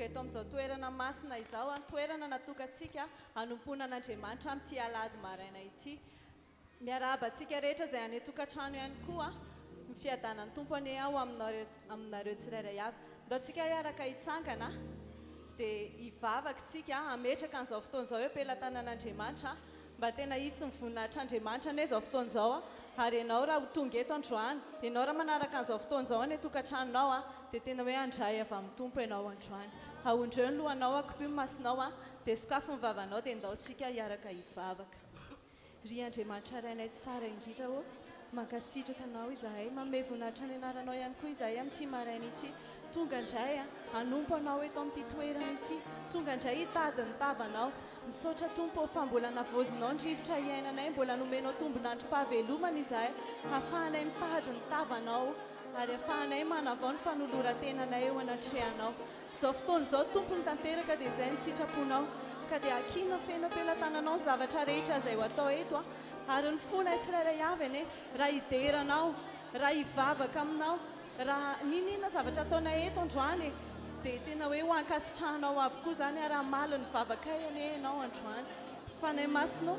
eto amin'izao toerana masina izao, toerana natokantsika hanompoana an'Andriamanitra amin'ity alahady maraina ity. Miarahaba antsika rehetra izay any an-tokantrano ihany koa. Ny fiadanan'ny Tompo anie ao aminareo aminareo tsirairay avy. Ndao tsika hiaraka hitsangana dia hivavaka isika hametraka an'izao fotoana izao eo am-pelatanan'Andriamanitra mba tena hisy ny voninahitr'Andriamanitra anie izao fotoana izao ary ianao raha ho tonga eto androany, ianao raha manaraka an'izao fotoana izao any an-tokantranonao dia tena hoe handray avy amin'ny Tompo ianao androany. Ahondreo ny lohanao, akopio ny masonao dia sokafy ny vavanao dia ndao tsika hiaraka hivavaka. Ry Andriamanitra Rainay tsara indrindra ô, mankasitraka Anao izahay, manome voninahitra ny Anaranao ihany koa izahay amin'ity maraina ity. Tonga indray hanompo Anao eto amin'ity toerana ity, tonga indray hitady ny tavanao. Misaotra Tompo ô fa mbola navaozinao ny rivotra iainanay, mbola nomenao tombon'androm-pahavelomana izahay, hahafahanay mitady ny tavanao ary hahafahanay manavao ny fanoloran-tenanay eo anatrehanao. Izao fotoana izao Tompo no tanteraka dia izay ny sitraponao ka dia ankino feno am-pelatananao ny zavatra rehetra izay ho atao eto a! ary ny fonay tsirairay avy anie raha hidera Anao raha hivavaka aminao raha n'inon'inona zavatra ataonay eto androany e! dia tena hoe ho ankasitrahanao avokoa izany ary hamaly ny vavakay anie Ianao androany Fanahy Masina ô!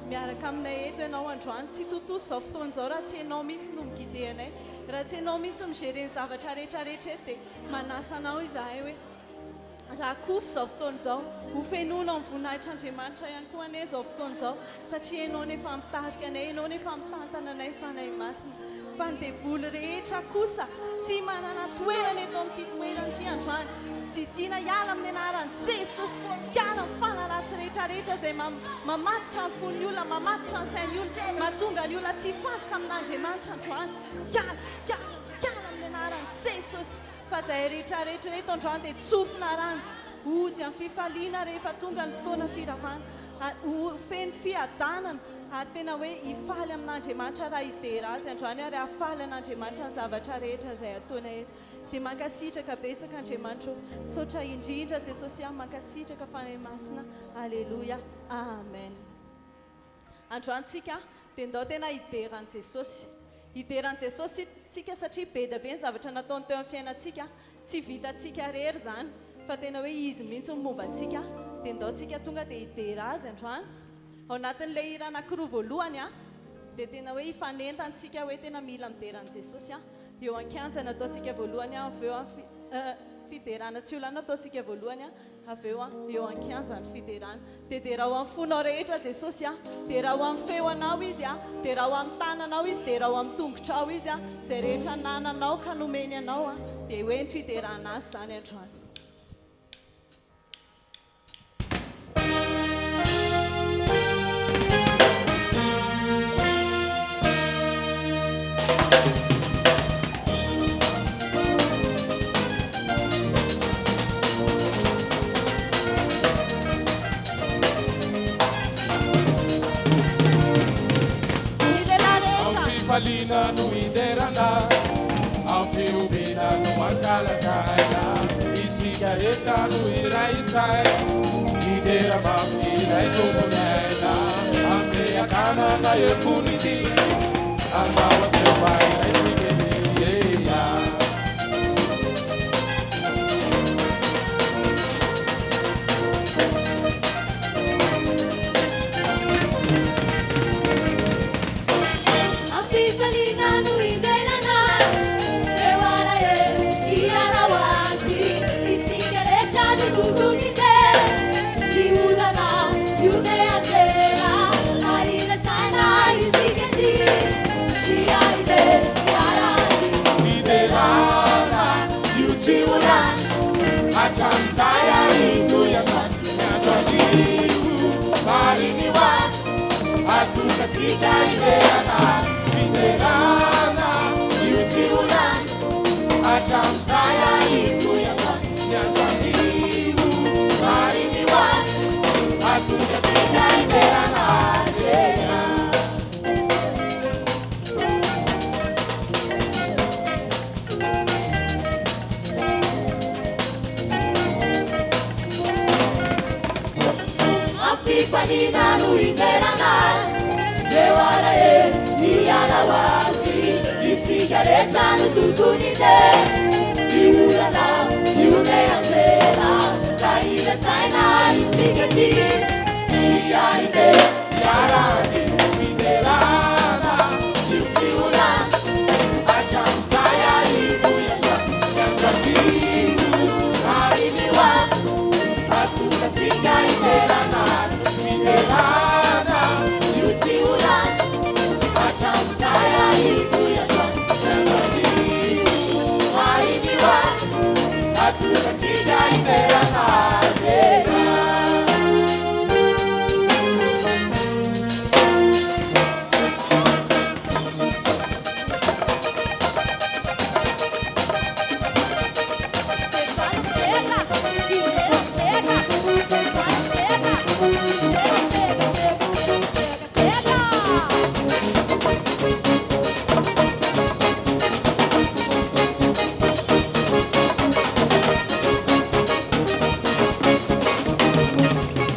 Miaraka aminay eto Ianao androany. Tsy tontosa izao fotoana izao raha tsy Ianao mihitsy no mi-guider anay. Raha tsy Ianao mihitsy mi-gérer ny zavatra rehetra rehetra eto dia manasa Anao izahay hoe rakofy izao fotoana izao. Ho fenoina amin'ny voninahitr'Andriamanitra ihany koa anie izao fotoana izao satria Ianao no efa mitarika anay, Ianao no efa mitantana anay Fanahy Masina. Fa ny devoly rehetra kosa tsy manana toerana eto amin'ity toerana ity androany. Didiana hiala amin'ny anaran'i Jesosy. Hiala ny fanahy ratsy rehetra rehetra izay mamatotra ny fon'ny olona, mamatotra ny sain'ny olona, mahatonga ny olona tsy hifantoka amin'Andriamanitra androany. Hiala, hiala, hiala amin'ny anaran'i Jesosy. Fa izay rehetra rehetra eto androany dia tsofina rano. Hody amin'ny fifaliana rehefa tonga ny fotoana firavana. Ho feno fiadanana ary tena hoe hifaly amin'Andriamanitra raha hidera Azy androany ary hahafaly an'Andriamanitra ny zavatra rehetra izay ataonay eto. Dia mankasitraka betsaka Andriamanitra ô. Misaotra indrindra Jesosy ah, mankasitraka Fanahy Masina. Aleloia. Amen. Androany tsika dia ndao tena hidera an'i Jesosy. Hidera an'i Jesosy tsika satria be dia be ny zavatra nataony teo amin'ny fiainantsika. Tsy vitantsika irery izany fa tena hoe Izy mihitsy no momba antsika. Dia ndao tsika tonga dia hidera Azy androany. Ao anatin'ilay hira anankiroa voalohany dia tena hoe hifanentantsika hoe tena mila midera an'i Jesosy. Eo an-kianja no ataontsika voalohany avy eo fiderana tsy olana ataontsika voalohany avy eo eo an-kianja ny fiderana. Dia derao amin'ny fonao rehetra Jesosy a, derao amin'ny feonao Izy a, derao amin'ny tananao Izy, derao amin'ny tongotrao Izy a, izay rehetra anananao ka nomeny anao a, dia hoento hiderana Azy izany androany. Ny lehilahy rehetra. Amin'ny fifaliana no hiderana Azy, amin'ny fihobiana no hankalazaina, isika rehetra no hiray saina, hidera mafy ilay Tompon'ny aina, amin'ny fiadanana eo koa ny dia, andao aseho fa iray isika e. Am-pifaliana no hiderana Azy, eo alahelo hiala ho azy, isika rehetra no tokony hidera, ny olana io dia anjera, ary rasaina isika ity, dia hidera hiara-dia. Fiderana io tsy ho lany hatramin'izay ary hitohy hatrany ny andro anio ary ny ho avy Atokantsika hiderana azy Fiderana io tsy ho lany hatramin'izay ary hitohy hatrany ny andro anio ary ny ho avy Atokantsika hiderana azy Am-pifaliana no hiderana Azy, eo alahelo hiala ho azy, isika rehetra no tokony hidera, ny olana hihomehy anjera. Hiray saina isika ty. Hiara-hider, hiara-handeha, fiderana io tsy ho lany hatramin'izay ary hitohy hatrany ny andro anio ary ny ho avy. Hatokantsika hiderana azy, fiderana io tsy ho lany hatramin'izay ary hitohy hatrany ny andro anio ary ny ho avy. Hatokantsika hiderana azy.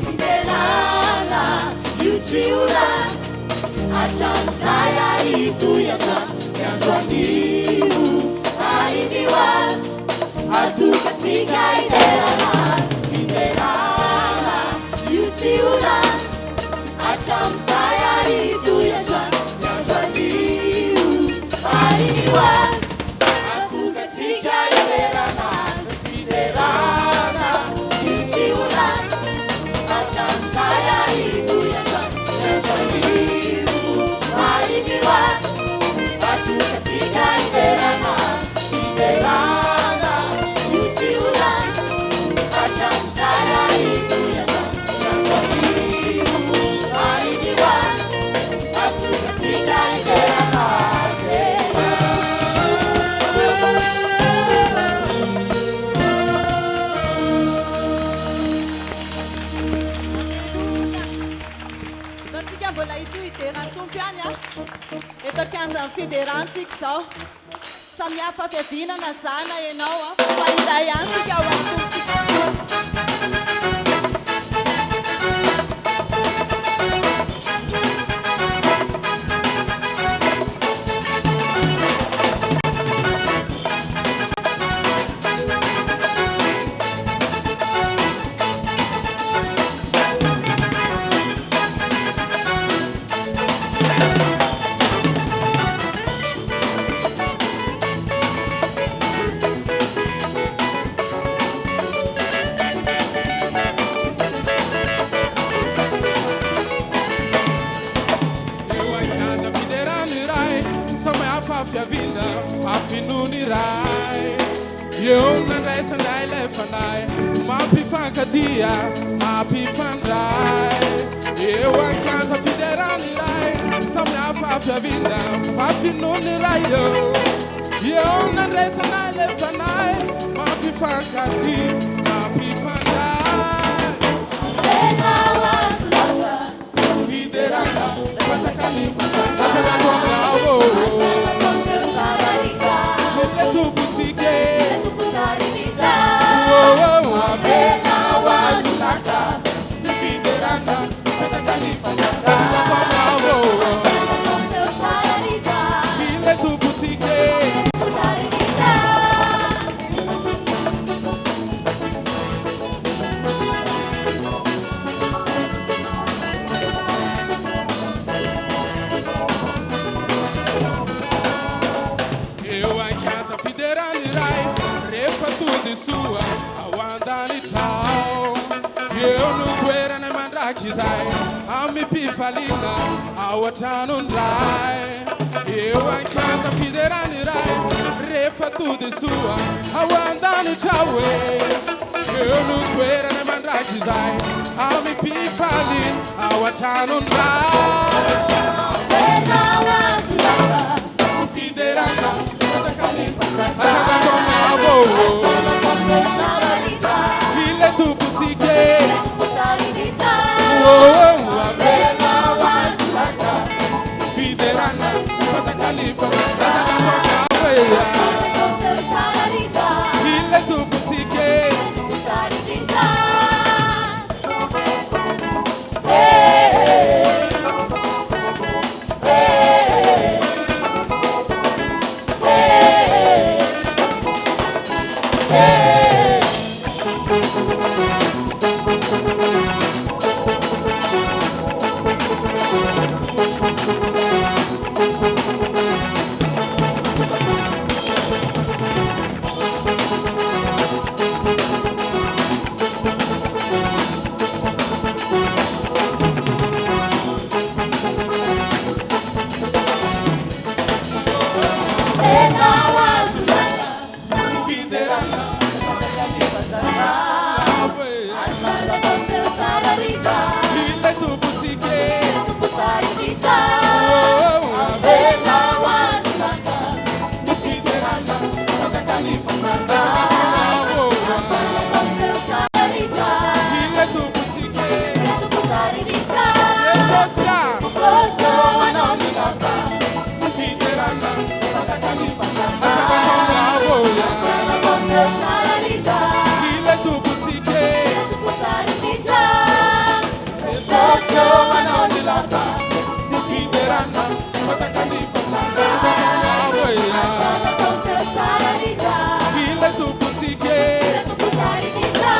Fiderana io tsy ho lany hatramin'izay ary hitohy hatrany ny andro anio ary ny ho avy. Hatokantsika hiderana azy. Fiderana io tsy ho lany hatramin'izay ary hitohy hatrany ny andro anio ary ny ho avy. Hatokantsika hiderana azy. Fiderana io tsy ho lany hatramin'izay ary hitohy hatrany ny andro anio ary ny ho avy. Hatokantsika hiderana azy. Fiderana io tsy ho lany hatramin'izay ary hitohy hatrany ny andro anio ary ny ho avy. Hatokantsika hiderana azy. Ataontsika mbola hitohy hidera ny Tompo ihany a. Eto an-kianjan'ny fiderantsika izao. Samy hafa fiaviana na zana ianao a, fa iray ihany tsika ao amin'ny Tompontsika. Eo an-kianja fiderana iray, samy hafa fiaviana fa finoana iray. Eo nandraisanay ilay fanahy mampifankatia, mampifandray. Eo an-kianja fiderana iray, samy hafa fiaviana fa finoana iray eo. Eo nandraisanay ilay fanahy mampifankatia, mampifandray. Fiderana, mpanjakany, mpanjaka tonga Ele tompontsika Oh, avela ho azo laka. Fiderana, mpanjakany, mpanjaka tonga Ile tompontsika. Eo an-kianja fiderana iray, rehefa tody soa ao an-danitra ao. Eo no toerana mandrakizay amim-pifaliana ao an-tranon-dray. Eo an-kianja fiderana iray, rehefa tody soa ao an-danitra ao e. Eo no toerana mandrakizay amim-pifaliana ao an-tranon-dray. Fiderana, mpanjakany, mpanjaka tonga Ile tompontsika. Oh, avela ho azo laka. Fiderana, mpanjakany, mpanjaka tonga Ile tompontsika. teo tsara indrindra. Ilay Tompontsika e. Ilay Tompo tsara indrindra. Jesosy ô, manao ny lapa, ny fiderana, mpanjakan'ny mpanjaka. Asandrato ny feo tsara indrindra. Ilay Tompontsika e. Ilay Tompo tsara indrindra.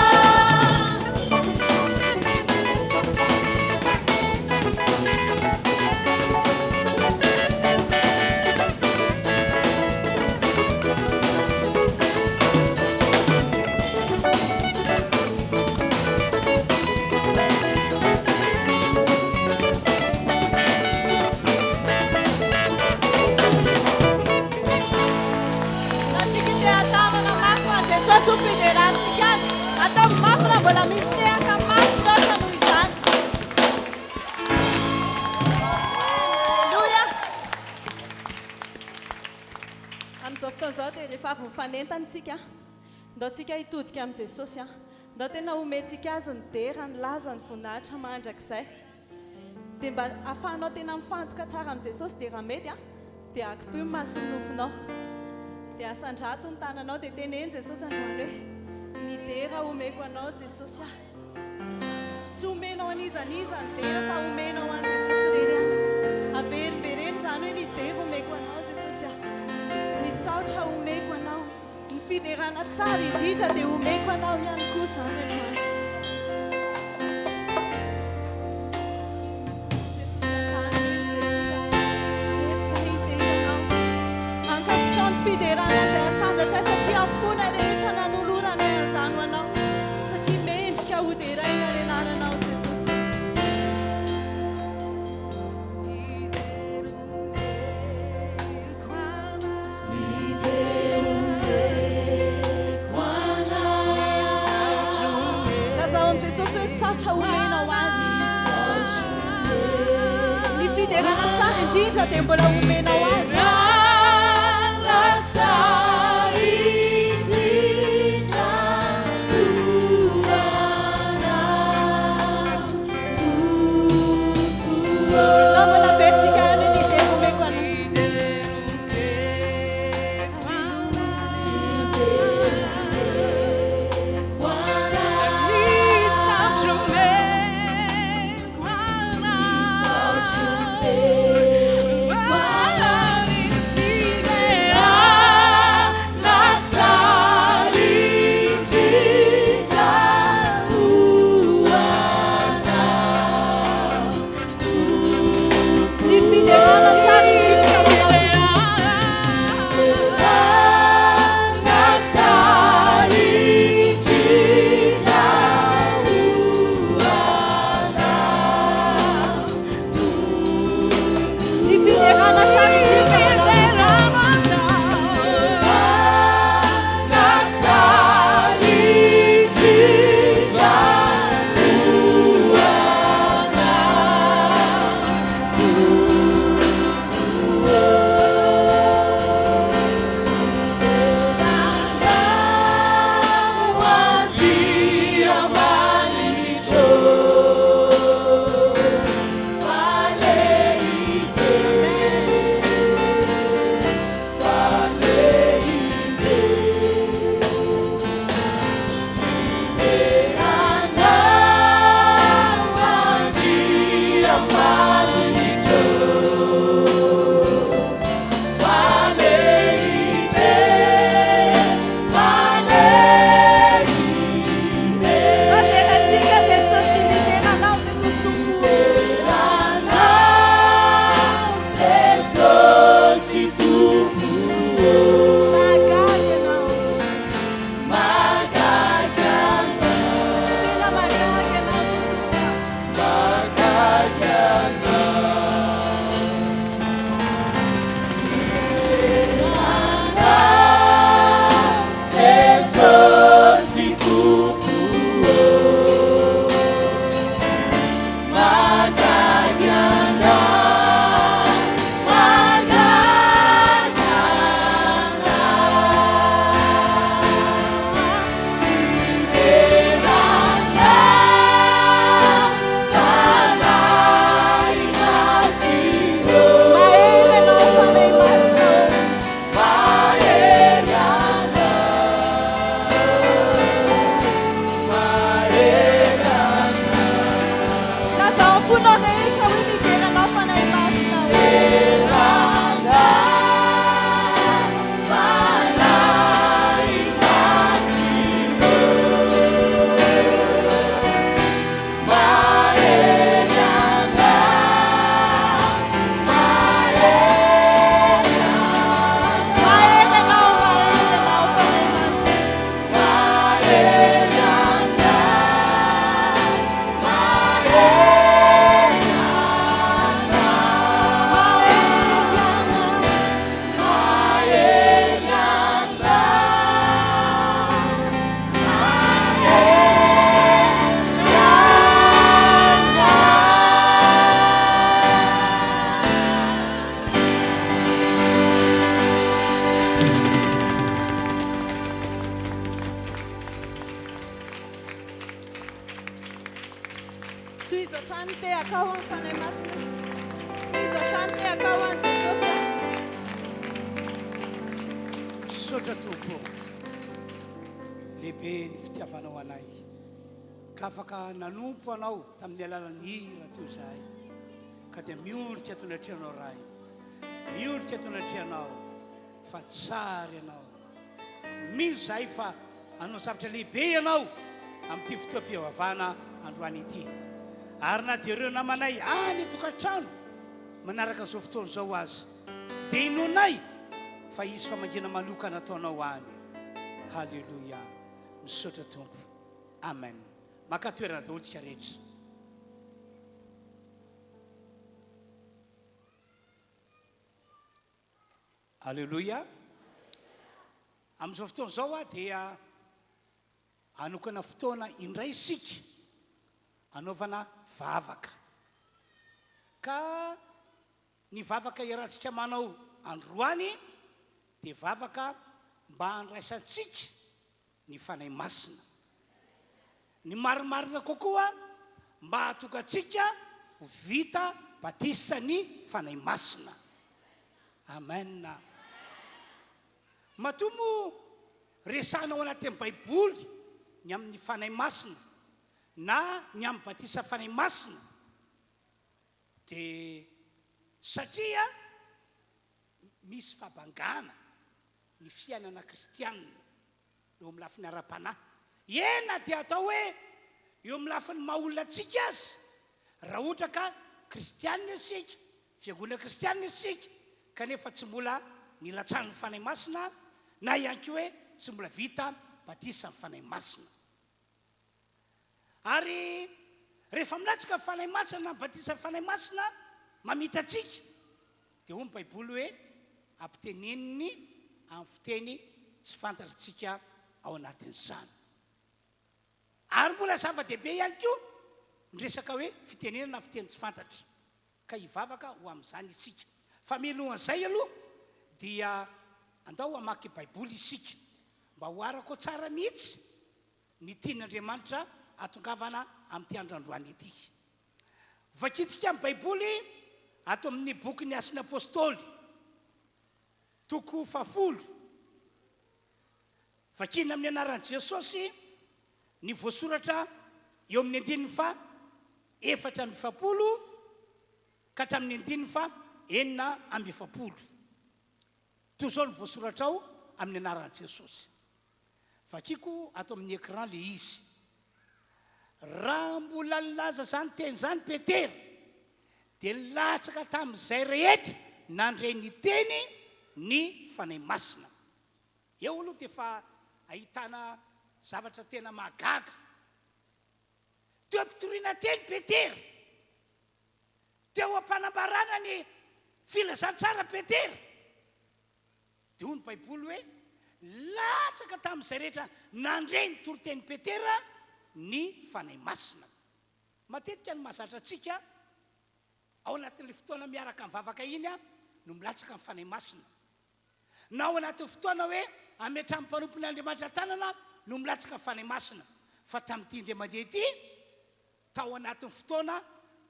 Antsika te-hatamana mafy ho an'i Jesosy ho fiderantsika Azy. Ataovy mafy raha mbola misy tehaka mafy loatra noho izany. Aleloia! Amin'izao fotoana izao dia rehefa avy mifanentana isika, ndao tsika hitodika amin'i Jesosy. Ndao tena homentsika Azy ny dera, ny laza, ny voninahitra mandrakizay. Dia mba ahafahanao tena mifantoka tsara amin'i Jesosy dia raha mety dia akipio ny mason'ny nofonao. Dia asandrato ny tananao dia teneno Jesosy androany hoe, Ny dera omeko anao Jesosy ah. Tsy omenao an'iza n'iza ny dera fa omenao an'i Jesosy irery ihany. Averimbereno izany hoe ny dera omeko anao Jesosy ah. Ny saotra omeko anao. Ny fiderana tsara indrindra dia omeko anao ihany koa izany androany. Ankasitraho ny fiderana izay asandratray satria amin'ny fonay rehetra nanoloranay an'izany ho anao satria mendrika ho deraina ny anaranao Jesosy o. Lazao amin'i Jesosy hoe saotra omenao azy. Ny fiderana tsara indrindra dia mbola omenao azy. Ndao mbola averintsika ihany hoe ny dera omeko anao. Tohizo hatrany ny tehakao amin'ny Fanahy Masina. Tohizo hatrany tehakao an'i Jesosy a. Misaotra Tompo ô. Lehibe ny fitiavanao anay. Ka afaka nanompo anao tamin'ny alalan'ny hira teo izahay. Ka dia miondrika eto anatrehanao Ray. Miondrika eto anatrehanao fa tsara ianao. Mino izahay fa hanao zavatra lehibe ianao amin'ity fotoam-pivavahana androany ity. Ary na dia ireo namanay any an-tokantrano manaraka an'izao fotoana izao aza, dia inoanay fa hisy famangiana manokana ataonao any. Haleloia. Misaotra Tompo. Amen. Maka toerana daholo tsika rehetra. Aleloia. Amin'izao fotoana izao aho dia hanokana fotoana indray isika hanaovana vavaka. Ka ny vavaka iarahantsika manao androany dia vavaka mba handraisantsika ny Fanahy Masina. Ny marimarina kokoa, mba hahatonga antsika ho vita batisan'ny Fanahy Masina. Amen. Matoa moa resahina ao anatin'ny Baiboly ny amin'ny Fanahy Masina na ny amin'ny batisa Fanahy Masina dia satria misy fahabangana ny fiainana kristianina eo amin'ny lafiny ara-panahy, eny na dia atao hoe eo amin'ny lafiny maha olona antsika aza, raha ohatra ka kristianina isika, fiangonana kristianina isika, kanefa tsy mbola nilatsahan'ny Fanahy Masina na ihany koa hoe tsy mbola vita batisan'ny Fanahy Masina. Ary rehefa milatsaka ny Fanahy Masina na ny batisan'ny Fanahy Masina mamita antsika, dia hoy ny Baiboly hoe, ampiteneniny amin'ny fiteny tsy fantatritsika ao anatin'izany. Ary mbola zava-dehibe ihany koa ny resaka hoe fitenenana amin'ny fiteny tsy fantatra, ka hivavaka ho amin'izany isika. Fa mialohan'izay aloha dia andao hamaky Baiboly isika, mba ho arako tsara mihitsy ny tian'Andriamanitra hahatongavana amin'ity andro androany ity. Vakintsika ny Baiboly ato amin'ny bokin'ny Asan'ny Apostoly, toko fahafolo. Vakina amin'ny anaran'i Jesosy ny voasoratra eo amin'ny andininy faha 44 ka hatramin'ny andininy faha 46. Toy izao no voasoratra ao amin'ny anaran'i Jesosy. Vakiko ato amin'ny écran le izy. Raha mbola nilaza izany teny izany Petera, dia nilatsaka tamin'izay rehetra nandre ny teny ny Fanahy Masina. Eo aloha dia efa ahitana zavatra tena mahagaga. Teo am-pitoriana teny Petera, teo am-panambarana ny filazantsara Petera, Dia hoy ny Baiboly hoe, Latsaka tamin'izay rehetra nandre ny toritenin'i Petera ny Fanahy Masina. Matetika ny mahazatra antsika, ao anatin'ilay fotoana miaraka mivavaka iny no milatsaka ny Fanahy Masina. Na ao anatin'ny fotoana hoe ametrahan'ny mpanompon'Andriamanitra tanana no milatsaka ny Fanahy Masina. Fa tamin'ity indray mandeha ity, Tao anatin'ny fotoana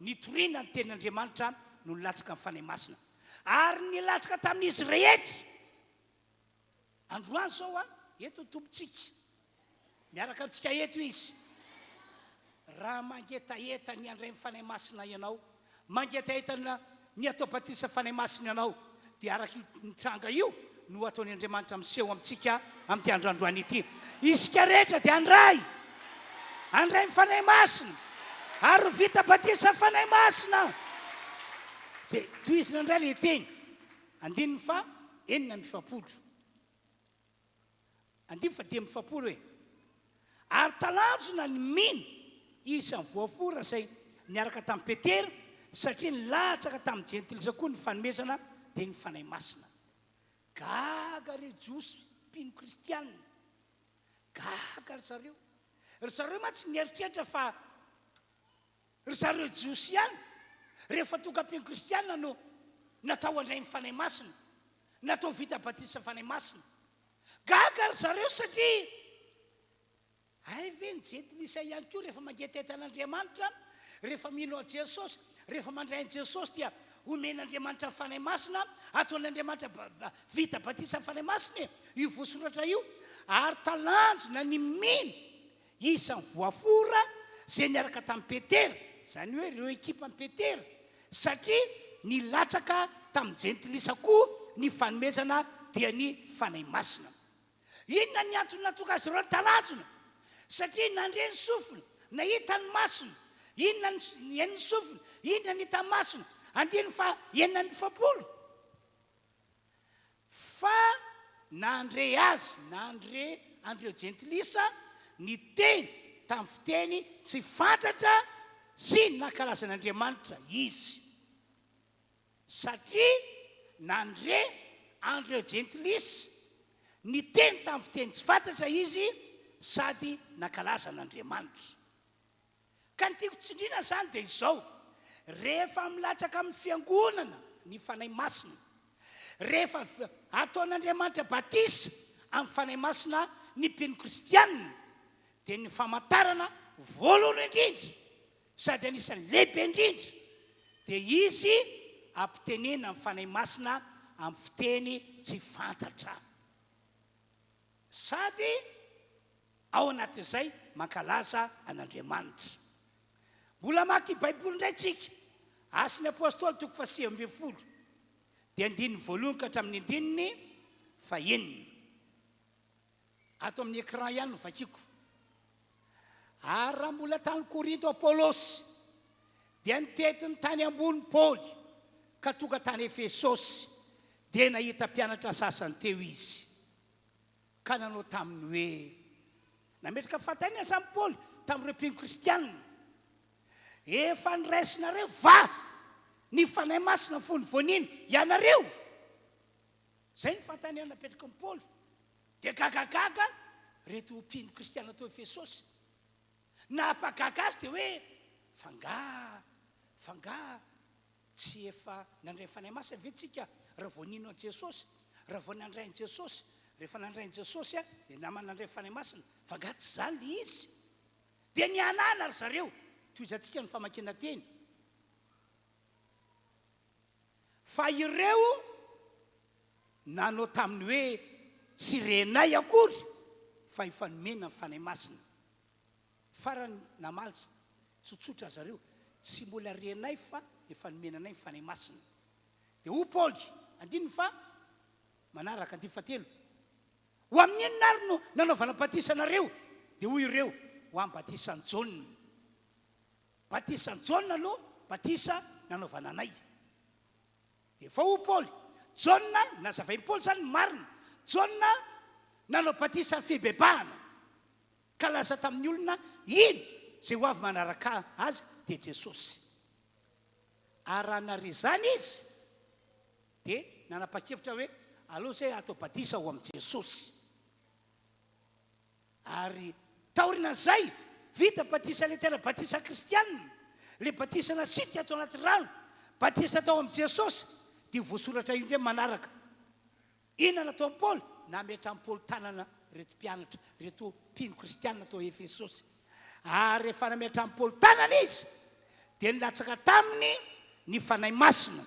nitoriana ny tenin'Andriamanitra no nilatsaka ny Fanahy Masina. Ary nilatsaka tamin'izy rehetra. Androany izao a, eto ny Tompontsika. Miaraka amintsika eto Izy. Raha mangetaheta ny handray ny Fanahy Masina ianao, mangetaheta ny hatao batisa Fanahy Masina ianao, dia araka io nitranga io no ataon' Andriamanitra miseho amintsika amin'ity andro androany ity. Isika rehetra dia handray, handray ny Fanahy Masina, ary ho vita batisa Fanahy Masina. Dia tohizina indray ilay teny, andininy faha 46. Andininy faha 45 hoe, Ary talanjona ny mino isan'ny voafora izay niaraka tamin'i Petera, satria nilatsaka tamin'ny Jentilisa koa ny fanomezana, dia ny Fanahy Masina. Gaga ireo Jiosy mpino kristiana. Gaga ry zareo. Ry zareo mantsy nieritreritra fa Ry zareo Jiosy ihany, rehefa tonga mpino kristiana no natao handray ny Fanahy Masina, natao vita batisa Fanahy Masina. Gaga ry zareo satria hay ve ny jentilisa ihany koa rehefa mangetaheta an'Andriamanitra, Rehefa mino an'i Jesosy, rehefa mandray an'i Jesosy dia omen'Andriamanitra ny Fanahy Masina, ataon'Andriamanitra vita batisa ny Fanahy Masina e, io voasoratra io, ary talanjona ny mino isan'ny voafora izay niaraka tamin'i Petera, izany hoe ireo ekipan'i Petera, satria nilatsaka tamin'ny jentilisa koa ny fanomezana dia ny Fanahy Masina. Inona ny antony nahatonga azy ireo talanjona? Satria nandre ny sofiny, nahita ny masony. Inona ny henon'ny sofiny? Inona ny hitan'ny masony? Andininy faha 46. Fa nandre azy, nandre an'ireo jentilisa niteny tamin'ny fiteny tsy fantatra sy nankalaza an'Andriamanitra izy. Satria nandre an'ireo jentilisa niteny tamin'ny fiteny tsy fantatra izy sady nankalaza an'Andriamanitra. Ka ny tiako tsindriana izany dia izao, rehefa milatsaka amin'ny fiangonana ny Fanahy Masina, rehefa ataon'Andriamanitra batisa amin'ny Fanahy Masina ny mpino kristianina, dia ny famantarana voalohany indrindra sady anisan'ny lehibe indrindra dia izy ampitenena ny Fanahy Masina amin'ny fiteny tsy fantatra sady ao anatin'izay mankalaza an'Andriamanitra. Mbola hamaky Baiboly indray tsika, Asan'ny Apostoly toko faha-19 dia andininy voalohany ka hatramin'ny andininy fahenina. Ato amin'ny écran ihany no vakiko. Ary raha mbola tany Korinto Apolosy, dia nitety ny tany ambony Paoly, ka tonga tany Efesosy, dia nahita mpianatra sasany teo izy, ka nanao taminy hoe, Nametraka fanontaniana izany Paoly tamin'ireo mpino kristianina, Efa noraisinareo va ny Fanahy Masina fony vao nino ianareo? Izay no fanontaniana napetraky ny Paoly. Dia gagagaga ireto mpino kristiana tao Efesosy. Nampagaga azy dia hoe, Fa angaha, fa angaha tsy efa nandray Fanahy Masina ve tsika raha vao nino an'i Jesosy? Raha vao nandray an'i Jesosy? Rehefa nandray an'i Jesosy dia namana nandray Fanahy Masina. Fa angaha tsy izany ilay izy? Dia nihanahana ry zareo. Tohizantsika ny famakiana teny. Fa ireo nanao taminy hoe, Tsy renay akory fa efa nomena ny Fanahy Masina. Farany namaly tsotsotra zareo, Tsy mbola renay fa efa nomena anay ny Fanahy Masina. Dia hoy Paoly, andininy faha manaraka, andininy fahatelo, Ho amin'ny inona ary no nanaovana batisa anareo? Dia hoy ireo, Ho amin'ny batisan'i Jaona. Batisan'i Jaona no batisa nanaovana anay. Dia efa hoy Paoly, Jaona, nazavain'i Paoly izany ny marina, Jaona nanao batisa fibebahana, ka lasa tamin'ny olona hino izay ho avy manaraka azy, dia Jesosy. Ary raha nahare izany izy, dia nanapa-kevitra hoe, aleo izay hatao batisa ho amin'i Jesosy. Ary taorinan'izay, vita batisa ilay tena batisa kristianina, ilay batisa nasitrika ato anaty rano, batisa tao amin'i Jesosy, dia io voasoratra io indray manaraka. Inona nataon'i Paoly? Nametrahan'i Paoly tanana ireto mpianatra, ireto mpino kristianina tao Efesosy. Ary rehefa nametrahan'i Paoly tanana izy, dia nilatsaka taminy ny Fanahy Masina.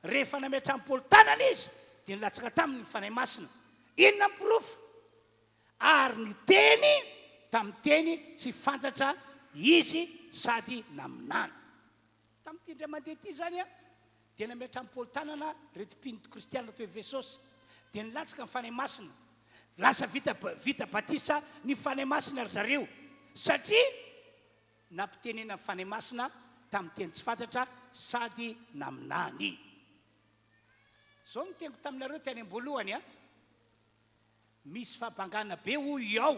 Rehefa nametrahan'i Paoly tanana izy, dia nilatsaka taminy ny Fanahy Masina. Inona ny porofo? Ary niteny tamin'ny teny tsy fantatra izy sady naminany. Tamin'ity indray mandeha ity izany dia nametrahan'i Paoly tanana ireto mpino kristiana tao Efesosy. Dia nilatsaka ny Fanahy Masina. Lasa vita vita batisa ny Fanahy Masina ry zareo satria nampitenena ny Fanahy Masina tamin'ny teny tsy fantatra sady naminany. Izao no teniko taminareo tany am-boalohany an. Misy fahabangana be hoy ao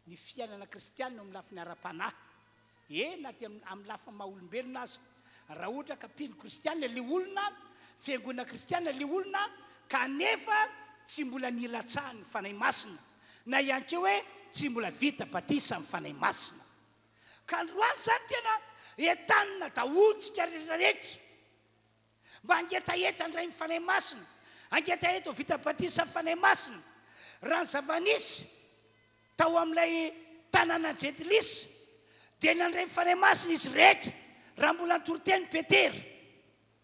ny fiainana kristianina eo amin'ny lafiny ara-panahy, eny na dia amin'ny lafiny maha olombelona aza. Raha ohatra ka mpino kristianina ilay olona, fiangonana kristianina ilay olona kanefa tsy mbola nilatsahan'ny Fanahy Masina, na ihany koa hoe tsy mbola vita batisa amin'ny Fanahy Masina. Ka androany izany tena entanina daholo tsika rehetra rehetra. Mba hangetaheta handray ny Fanahy Masina, hangetaheta ho vita batisa amin'ny Fanahy Masina. Raha ny zava-nisy tao amin'ilay tanànan'i Jentilisa, Dia nandray ny Fanahy Masina izy rehetra raha mbola nitory teny Petera,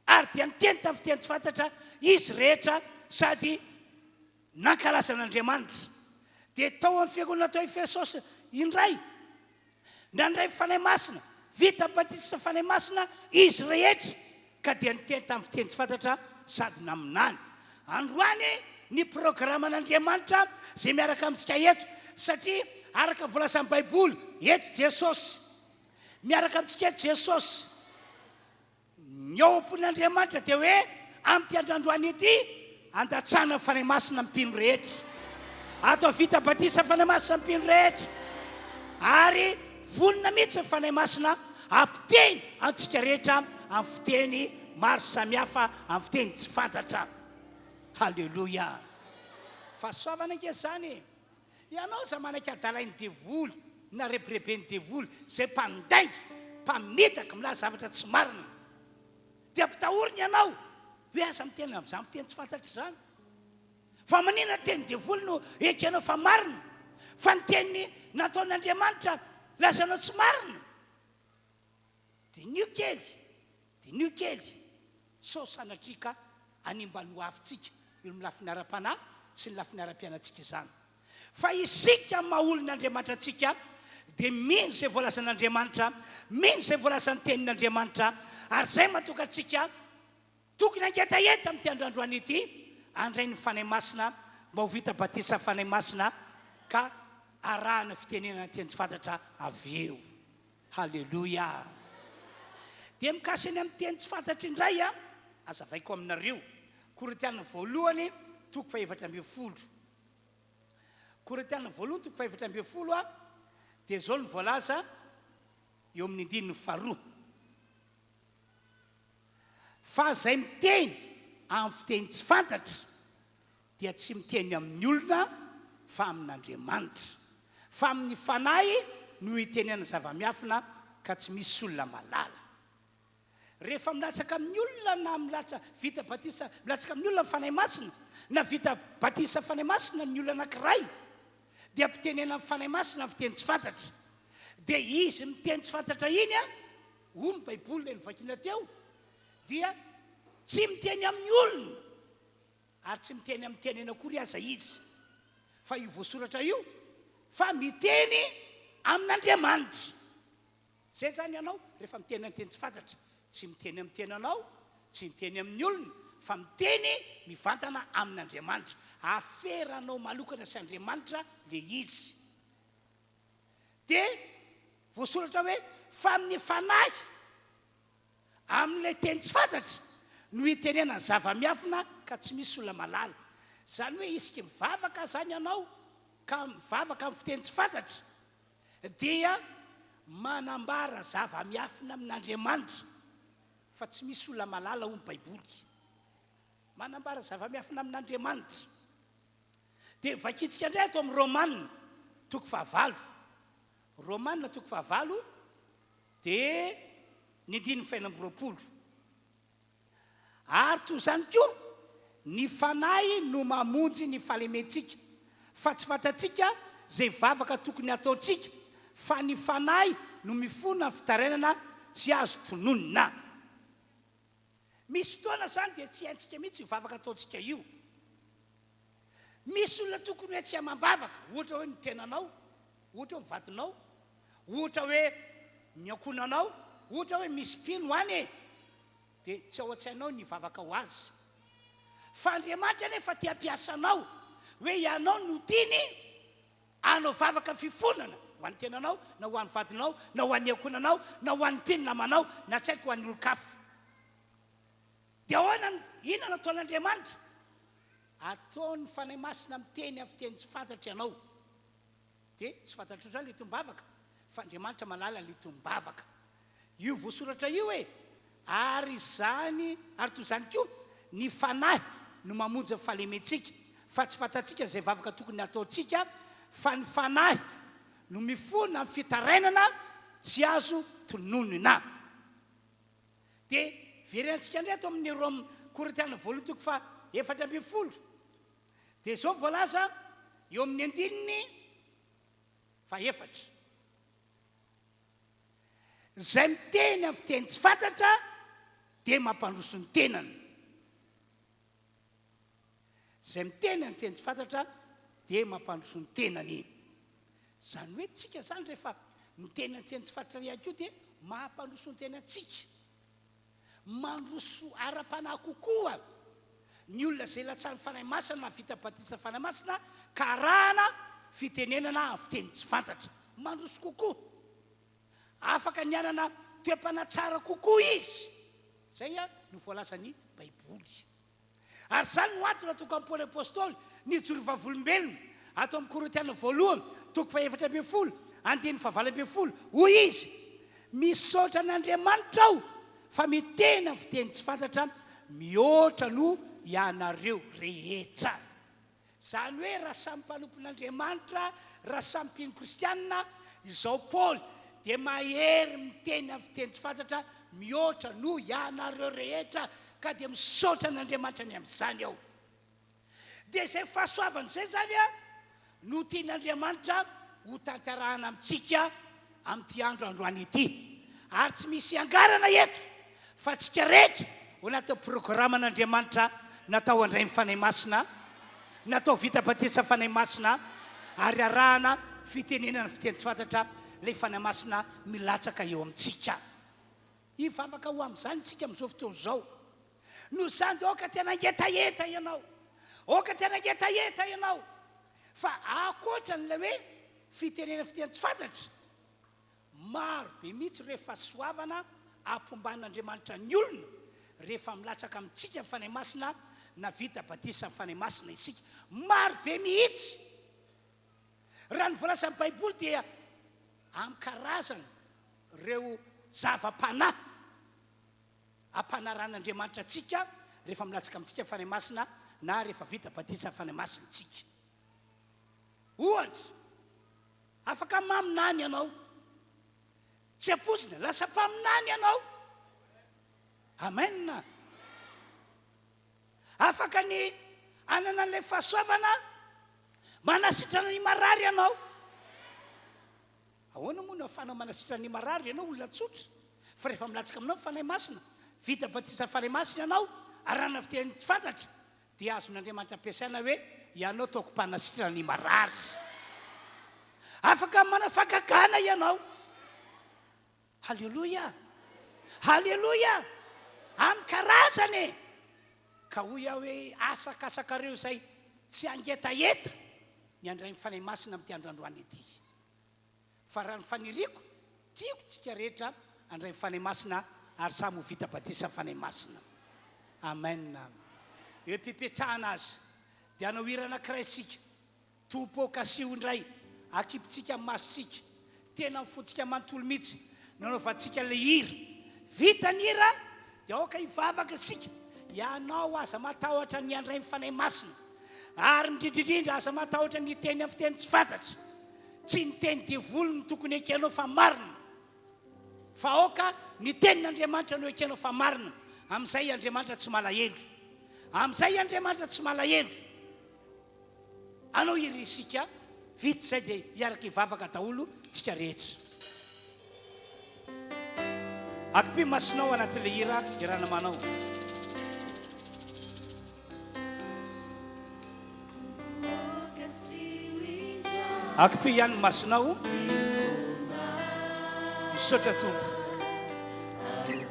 ary dia niteny tamin'ny fiteny tsy fantatra izy rehetra sady nankalaza an'Andriamanitra. Dia tao amin'ny fiangonana tao Efesosy indray, nandray ny Fanahy Masina, vita batisa Fanahy Masina izy rehetra, ka dia niteny tamin'ny fiteny tsy fantatra sady naminany. Androany ny programan'Andriamanitra izay miaraka amintsika eto, satria araka ny voalazan'ny Baiboly, eto Jesosy. Miaraka amintsika eto Jesosy. Ny ao am-pon'Andriamanitra dia hoe amin'ity andro androany ity, andatsahana ny Fanahy Masina amin'ny mpino rehetra. Atao vita batisa Fanahy Masina amin'ny mpino rehetra. Ary vonona mihitsy ny Fanahy Masina hampiteny antsika rehetra amin'ny fiteny maro samihafa, amin'ny fiteny tsy fantatra. Haleloia! Fahasoavana ange izany e! Ianao aza manaiky adalain'ny devoly na rebireben'ny devoly izay mpandainga, mpamitaka, milaza zavatra tsy marina. Dia ampitahoriny ianao hoe aza miteny amin'izany fiteny tsy fantatra izany. Fa maninona ny tenin'ny devoly no ekenao fa marina, fa ny teny nataon'Andriamanitra lazainao tsy marina? Diniho kely, diniho kely, sao sanatria ka hanimba ny hoavintsika eo amin'ny lafiny ara-panahy sy ny lafiny ara-piainantsika izany. Fa isika maha olon'Andriamanitra antsika dia mino izay voalazan'Andriamanitra, mino izay voalazan'ny Tenin'Andriamanitra, ary izay mahatonga antsika tokony hangetaheta amin'ity andro androany ity, handray ny Fanahy Masina mba ho vita batisa Fanahy Masina ka arahana fitenenana teny tsy fantatra avy eo. Haleloia! Dia mikasika ny amin'ny teny tsy fantatra indray an, azavaiko aminareo. Korintiana voalohany toko fahefatra ambin'ny folo. Korintiana voalohany toko fahefatra ambin'ny folo an, dia izao no voalaza eo amin'ny andininy faharoa. Fa izay miteny amin'ny fiteny tsy fantatra dia tsy miteny amin'ny olona fa amin'Andriamanitra. Fa amin'ny fanahy no itenenana zava-miafina ka tsy misy olona mahalala. Rehefa milatsaka amin'ny olona na milatsa vita batisa milatsaka amin'ny olona ny Fanahy Masina na vita batisa Fanahy Masina ny olona anankiray dia ampitenenan'ny Fanahy Masina ny fiteny tsy fantatra. Dia izy miteny tsy fantatra iny an, hoy ny Baiboly ilay novakiana teo, dia tsy miteny amin'ny olona ary tsy miteny amin'ny tenany akory aza izy, fa io voasoratra io fa miteny amin'Andriamanitra. Izay izany ianao rehefa miteny amin'ny teny tsy fantatra, tsy miteny amin'ny tenanao, tsy miteny amin'ny olona, fa miteny mivantana amin'Andriamanitra. Aferanao manokana sy Andriamanitra ilay izy. Dia voasoratra hoe fa amin'ny fanahy. Amin'ilay teny tsy fantatra no itenenany zava-miafina ka tsy misy olona mahalala. Izany hoe isaky mivavaka izany ianao ka mivavaka amin'ny fiteny tsy fantatra dia manambara zava-miafina amin'Andriamanitra fa tsy misy olona mahalala hoy ny Baiboly. Manambara zava-miafina amin'Andriamanitra. Dia vakintsika indray ato amin'ny Romana toko fahavalo. Romana toko fahavalo Dia ny andininy fahenina amby roapolo. Ary toy izany koa, ny Fanahy no mamonjy ny fahalementsika, fa tsy fantatsika izay vavaka tokony hataontsika, fa ny Fanahy no mifona amin'ny fitarainana tsy azo tononina. Misy fotoana izany dia tsy haintsika mihitsy io vavaka ataontsika io. Misy olona tokony hoe tsy amam-bavaka, ohatra hoe ny tenanao, ohatra hoe ny vadinao, ohatra hoe ny ankohonanao, ohatra hoe misy mpino any e! Dia tsy ao an-tsainao ny hivavaka ho azy. Fa Andriamanitra anefa te hampiasa anao hoe ianao no tiany hanao vavaka fifonana ho an'ny tenanao, na ho an'ny vadinao, na ho an'ny ankohonanao, na ho an'ny mpino namanao, na tsy haiko ho an'ny olon-kafa. Dia ahoana no, inona no ataon'Andriamanitra? Ataon'ny Fanahy Masina miteny amin'ny fiteny tsy fantatra ianao. Dia tsy fantatrao izany ilay tombavaka, fa Andriamanitra mahalala ilay tombavaka. Io voasoratra io e! Ary izany, ary toy izany koa, ny Fanahy no mamonjy ny fahalementsika, fa tsy fantatsika izay vavaka tokony hataontsika, fa ny Fanahy no mifona amin'ny fitarainana tsy azo tononina. Dia verentsika indray ato amin'ny Rom Korintiana voalohany toko faha 14. Dia izao voalaza eo amin'ny andininy fahefatra. Izay miteny amin'ny fiteny tsy fantatra dia mampandroso ny tenany. Izay miteny amin'ny teny tsy fantatra dia mampandroso ny tenany. Izany hoe tsika izany rehefa miteny amin'ny teny tsy fantatra ihany koa dia mampandroso ny tenantsika. Mandroso ara-panahy kokoa ny olona izay latsahan'ny Fanahy Masina na vita batisa Fanahy Masina ka arahana fitenenana amin'ny fiteny tsy fantatra. Mandroso kokoa. Afaka ny hanana toe-panahy tsara kokoa izy. Izay no voalazan'ny Baiboly. Ary izany no antony natokan'i Paoly Apostoly nijoro vavolombelona ato amin'ny Korintiana voalohany, toko faha-14, andininy faha-18, hoy izy, Misaotra an'Andriamanitra aho fa miteny amin'ny fiteny tsy fantatra mihoatra noho ianareo rehetra. Izany hoe raha samy mpanompon'Andriamanitra, raha samy mpino kristianina, izao Paoly dia mahery miteny amin'ny fiteny tsy fantatra mihoatra noho ianareo rehetra, ka dia misaotra an'Andriamanitra ny amin'izany aho. Dia izay fahasoavana izay izany no tian'Andriamanitra ho tanterahana amintsika amin'ity andro androany ity. Ary tsy misy iangarana eto fa tsika rehetra ao anatin'ny programan'Andriamanitra natao handray ny Fanahy Masina, natao vita batisa Fanahy Masina ary arahana fitenenana fiteny tsy fantatra ilay Fanahy Masina milatsaka eo amintsika. Hivavaka ho amin'izany isika amin'izao fotoana izao. Noho izany dia aoka tena hangetaheta ianao. Aoka tena hangetaheta ianao. Fa ankoatra an'ilay hoe fitenena fiteny tsy fantatra, maro be mihitsy ireo fahasoavana ampomban'Andriamanitra ny olona rehefa milatsaka amintsika ny Fanahy Masina na vita batisa Fanahy Masina isika. Maro be mihitsy. Raha ny voalazan'ny Baiboly dia amin'ny karazany ireo zava-panahy Ampanarahan'Andriamanitra antsika rehefa milatsaka amintsika ny Fanahy Masina na rehefa vita batisa Fanahy Masina isika. Ohatra, afaka maminany ianao. Tsy ampoizina, lasa mpaminany ianao. Amen. Afaka ny hanana an'ilay fahasoavana manasitrana ny marary ianao. Ahoana moa no ahafahanao manasitrana ny marary ianao olona tsotra fa rehefa milatsaka aminao ny Fanahy Masina, vita batisa Fanahy Masina ianao ary raha fiteny tsy fantatra dia azon'Andriamanitra ampiasaina hoe ianao ataoko mpanasitrana ny marary. Afaka manao fagagana ianao. Haleloia! Haleloia! Amin'ny karazany e! Ka hoy aho hoe asakasakareo izay tsy hangetaheta ny handray ny Fanahy Masina amin'ity andro androany ity. Fa raha ny faniriako, tiako tsika rehetra handray ny Fanahy Masina ary samy ho vita batisa Fanahy Masina. Amen. Eo am-pipetrahana azy dia hanao hira anankiray isika. Tompo ô, kasiho indray, akipitsika ny masontsika, tena ny fontsika manontolo mihitsy no anaovantsika ilay hira. Vita ny hira dia aoka hivavaka isika. Ianao aza matahotra ny handray ny Fanahy Masina. Ary indrindra indrindra aza matahotra ny hiteny amin'ny fiteny tsy fantatra. Tsy ny teny devoly no tokony ekenao fa marina. Fa aoka ny tenin'Andriamanitra no ekenao fa marina. Amin'izay Andriamanitra tsy malahelo. Amin'izay Andriamanitra tsy malahelo. Anao iry isika, vita izay dia hiaraka hivavaka daholo tsika rehetra. Akipio masonao anatin'ilay hira iarahana manao. Akipio ihany ny masonao. Misaotra Tompo. Ny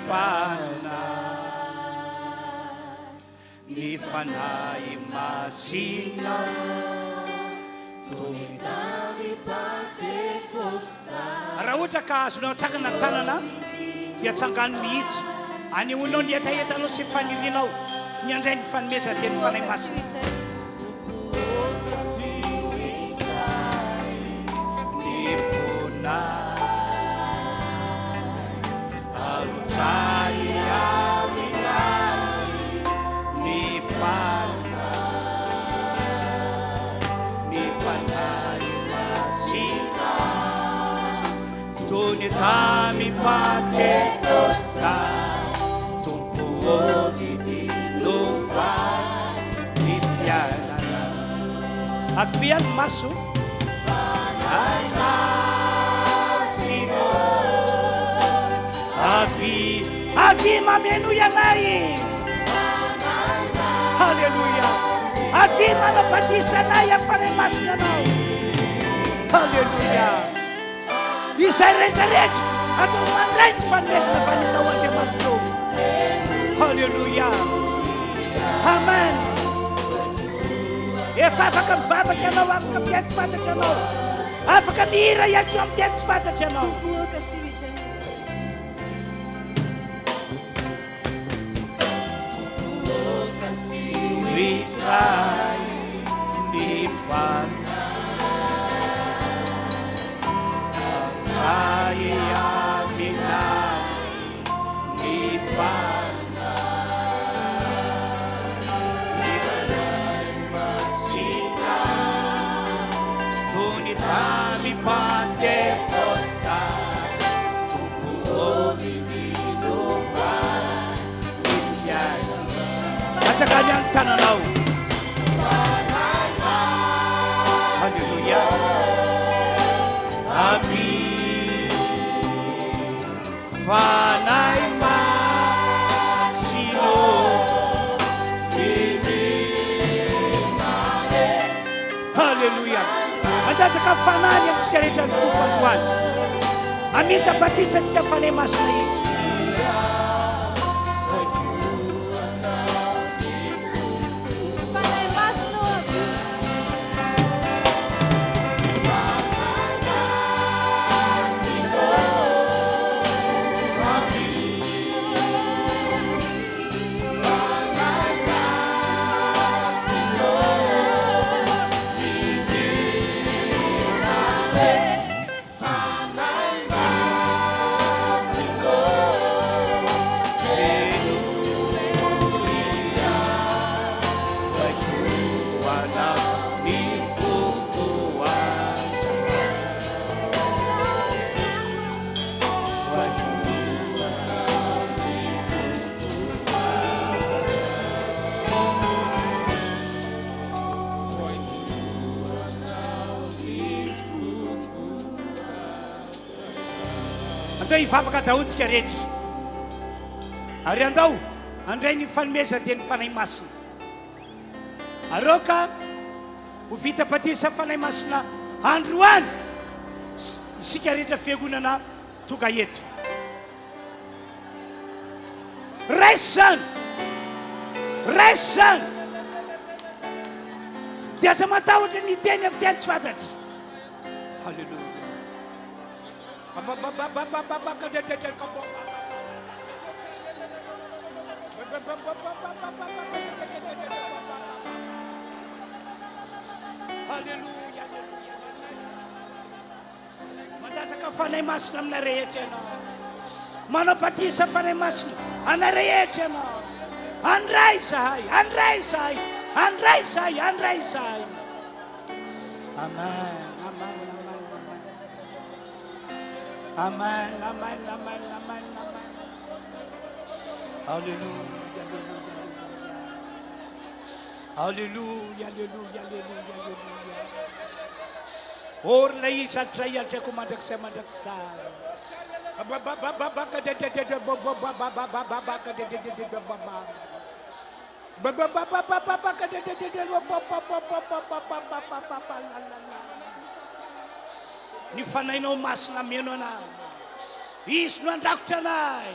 Fanahy, ny Fanahy Masina, toy Raha ohatra ka azonao atsangana ny tanana dia atsangano mihitsy. Anehoanao ny hetahetanao sy ny fanirianao ny handray ny fanomezana dia ny Fanahy Masina. Akipio ihany ny maso. Avia mamenoy anay. Haleloia. Avia manao batisa anay amin'ny Fanahy Masina Anao. Haleloia. Izay rehetra rehetra atao mandray ny fanomezana avy any aminao Andriamanitra ô. Haleloia. Amen. Efa afaka mivavaka ianao, afaka miteny tsy fantatra ianao. Afaka mihira ihany koa amin'ny teny tsy fantatra ianao. Tompo ô, kasiho indray. Mitray ny fanahy Tray aminay ny fanahy Ny fanahy masina Toy ny tamy Pantekosta Tompo ô midinova ny fiainana Atsangano ihany ny tananao. Alléluia. Avia Fanahy Masina ô, Haleloia! Handatsaka ny Fanahiny amintsika rehetra ny Tompo androany. Hamita batisa antsika Fanahy Masina Izy. Fanahy Masina ô, avia. Andao hivavaka daholo tsika rehetra. Ary andao handray ny fanomezana dia ny Fanahy Masina. Ary aoka ho vita batisa Fanahy Masina androany isika rehetra fiangonana tonga eto. Raiso izany! Raiso izany! Dia aza matahotra ny hiteny avy teny tsy fantatra. Haleloia. Haleloia, haleloia, haleloia. Mandatsaka Fanahy Masina aminay rehetra Ianao. Manao batisa Fanahy Masina anay rehetra Ianao. Andray izahay, andray izahay, andray izahay, andray izahay. Amen, amen, amen, amen. Amen, amen, amen, amen, amen. Alléluia, alléluia, alléluia. Alléluia, alléluia, alléluia, alléluia. Orina izy hatrizay hatrako mandrakizay mandrakizay. Ny Fanahinao Masina meno anay. Izy no handrakotra anay.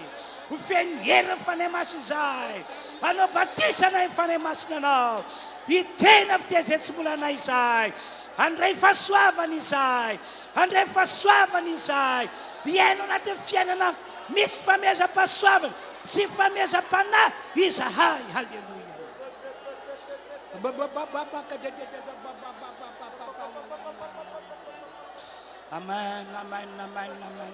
Ho feno ny herin'ny Fanahy Masina izahay. Hanao batisa anay ny Fanahy Masina Anao. Hiteny avy dia izay tsy mbola anay izahay. Handray fahasoavana izahay. Handray fahasoavana izahay. Hiaina ao anatin'ny fiainana misy famehezam-pahasoavana sy famehezam-panahy izahay. Haleloia. Amen, amen, amen, amen.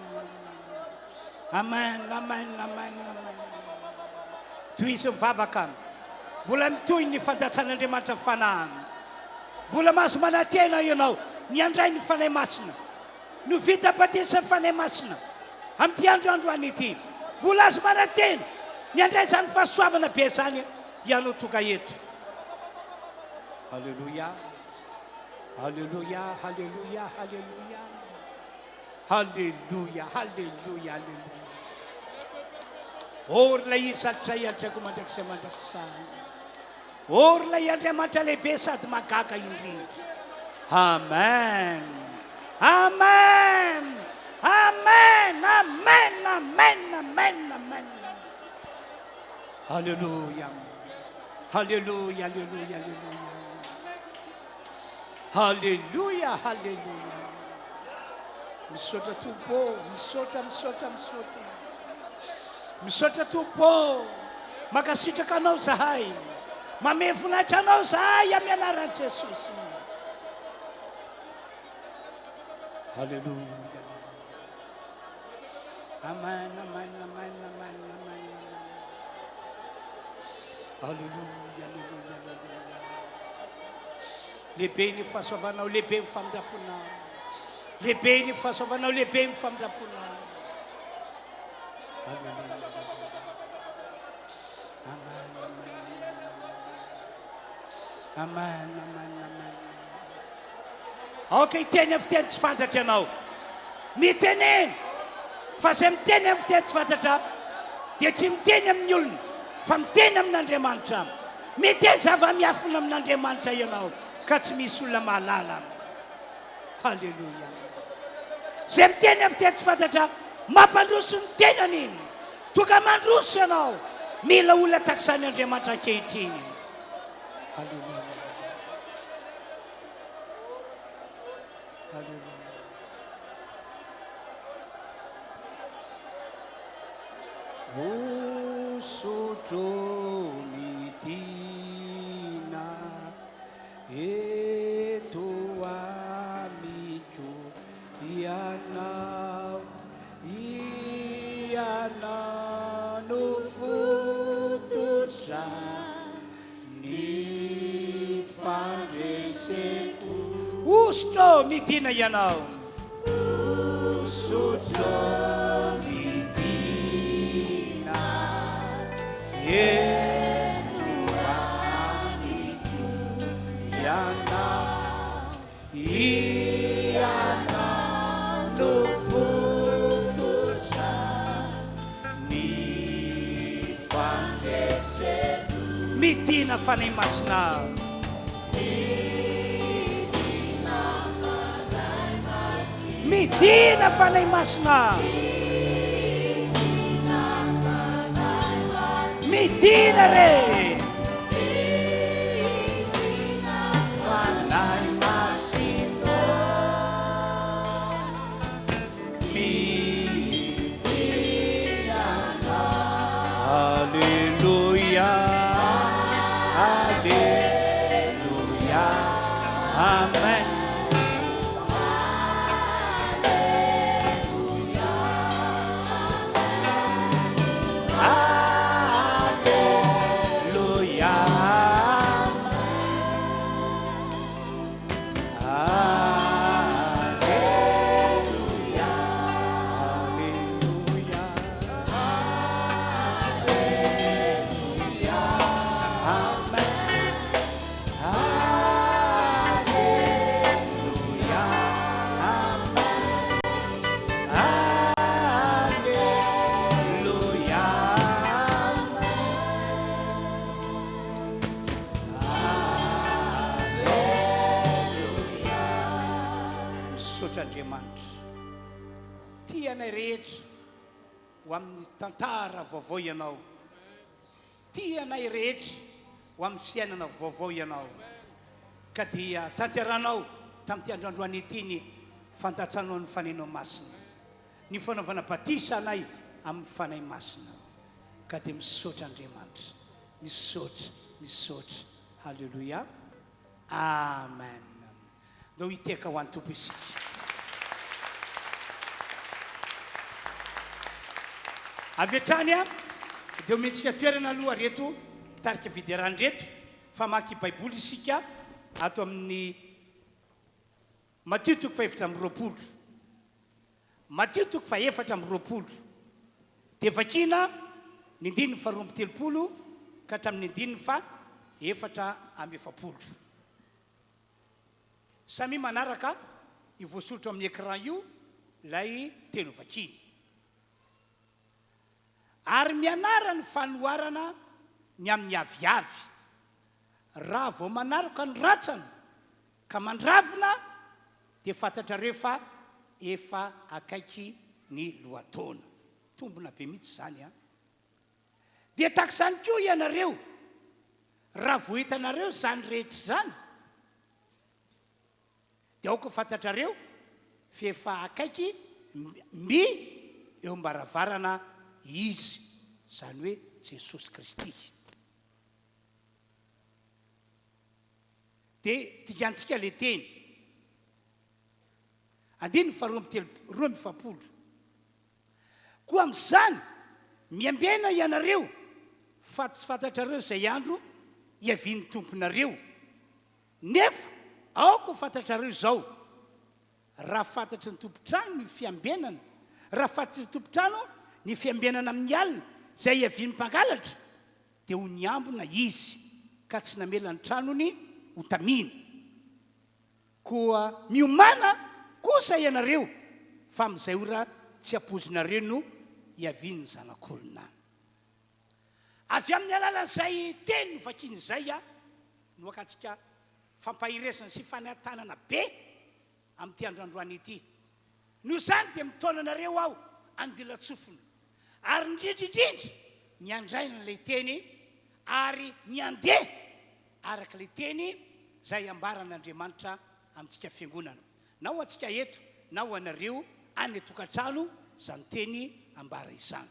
Amen, amen, amen, amen. Tohizo ny vavaka. Mbola mitohy ny fandatsan'Andriamanitra ny fanahiny. Mbola mahazo manantena ianao ny handray ny Fanahy Masina. No vita batisa ny Fanahy Masina amin'ity andro androany ity. Mbola azo manantena ny handray izany fahasoavana be izany ianao tonga eto. Alléluia. Alléluia, Alléluia, Alléluia. Alléluia, Alléluia, Alléluia. Ô ry ilay Izy hatrizay hatraiko mandrakizay mandrakizay. Ô ry ilay Andriamanitra lehibe sady mahagaga indrindra. Amen. Amen. Amen. Amen. Amen. Amen. Amen. Alléluia. Alléluia. Alléluia. Alléluia. Alléluia. Alléluia. Misaotra Tompo ô, misaotra, misaotra, misaotra. Misaotra Tompo ô, mankasitraka Anao zahay. Mamehy voninahitra Anao zahay amin'ny anaran'i Jesosy. Alléluia. Amen, amen, amen, amen, amen, amen. Alléluia, alléluia, alléluia. Lehibe ny fahasoavanao, lehibe ny famindram-ponao. Lehibe ny fahasoavanao, lehibe ny famindram-ponao. Amen, amen, amen, amen. Aoka hiteny amin'ny fiteny tsy fantatra ianao. Mitenena fa izay miteny amin'ny fiteny tsy fantatra dia tsy miteny amin'ny olona fa miteny amin'Andriamanitra. Miteny zava-miafina amin'Andriamanitra ianao ka tsy misy olona mahalala. Haleloia. Izay miteny amin'ny teny tsy fantatra mampandroso ny tenany iny. Tonga mandroso ianao. Mila olona tahaka izany Andriamanitra ankehitriny. Haleloia. Haleloia. Hosotro midina eto amiko Ianao, Ianao no fototra ny fandreseko. Hosotro midina Ianao. Hosotro midina eto amiko Ianao, Ianao no fototra ny fandreseko. Midina Fanahy Masina. Midina Fanahy Masina. Midina re. Fanahy Masina. Midina. Alléluia. Alléluia. Amen. Alléluia. Alléluia. Alléluia. Alléluia. Amen. Alléluia. Amen. Alléluia. Alléluia. Misaotra Andriamanitra. Tia anay rehetra ho amin'ny tantara vaovao Ianao. Tia anay rehetra ho amin'ny fiainana vaovao Ianao. Ka dia tanteranao tamin'ity andro androany ity ny fandatsanao ny Fanenao Masina, ny fanaovana batisa anay amin'ny Fanahy Masina. Ka dia misaotra Andriamanitra. Misaotra, misaotra. Haleloia. Amen. Ndao hitehaka ho an'ny Tompo isika. Avy hatrany dia omentsika toerana aloha reto mpitarika fiderana ireto fa hamaky Baiboly isika ato amin'ny Matio toko faha-24. Matio toko faha-24 dia vakiana ny andininy faha-32 ka hatramin'ny andininy faha-44. Samia manaraka io voasoratra ao amin'ny écran io ilay teny hovakina. Ary mianara ny fanoharana ny amin'ny aviavy. Raha vao manaroka ny rantsana ka mandravina dia fantatrareo fa efa akaiky ny lohataona. Tombona be mihitsy izany an! Dia tahaka izany koa ianareo, raha vao hitanareo izany rehetra izany, dia aoka ho fantatrareo fa efa akaiky mby eo am-baravarana Izy, izany hoe Jesosy Kristy. Dia dingantsika ilay teny. Andininy faharoa amby telo, 42. Koa amin'izany, miambena ianareo, fa tsy fantatrareo izay andro hiavian'ny Tomponareo. Nefa aoka ho fantatrareo izao, raha fantatry ny tompon-trano ny fiambenana, raha fantatry ny tompon-trano ny fiambenana amin'ny alina izay hiavian'ny mpangalatra, dia ho niambina izy ka tsy namela ny tranony ho tamina. Koa miomàna kosa ianareo, fa amin'izay ora tsy ampoizinareo no hiavian'ny Zanak'olona. Avy amin'ny alalan'izay teny novakiana izay no hakantsika fampaherezana sy fanentanana be amin'ity andro androany ity. Noho izany dia mitaona anareo aho handilan-tsofina, ary indrindra indrindra ny handray an'ilay teny ary ny handeha araka ilay teny izay ambaran'Andriamanitra amintsika fiangonana, na ho antsika eto na ho anareo any an-tokantrano izany teny ambara izany.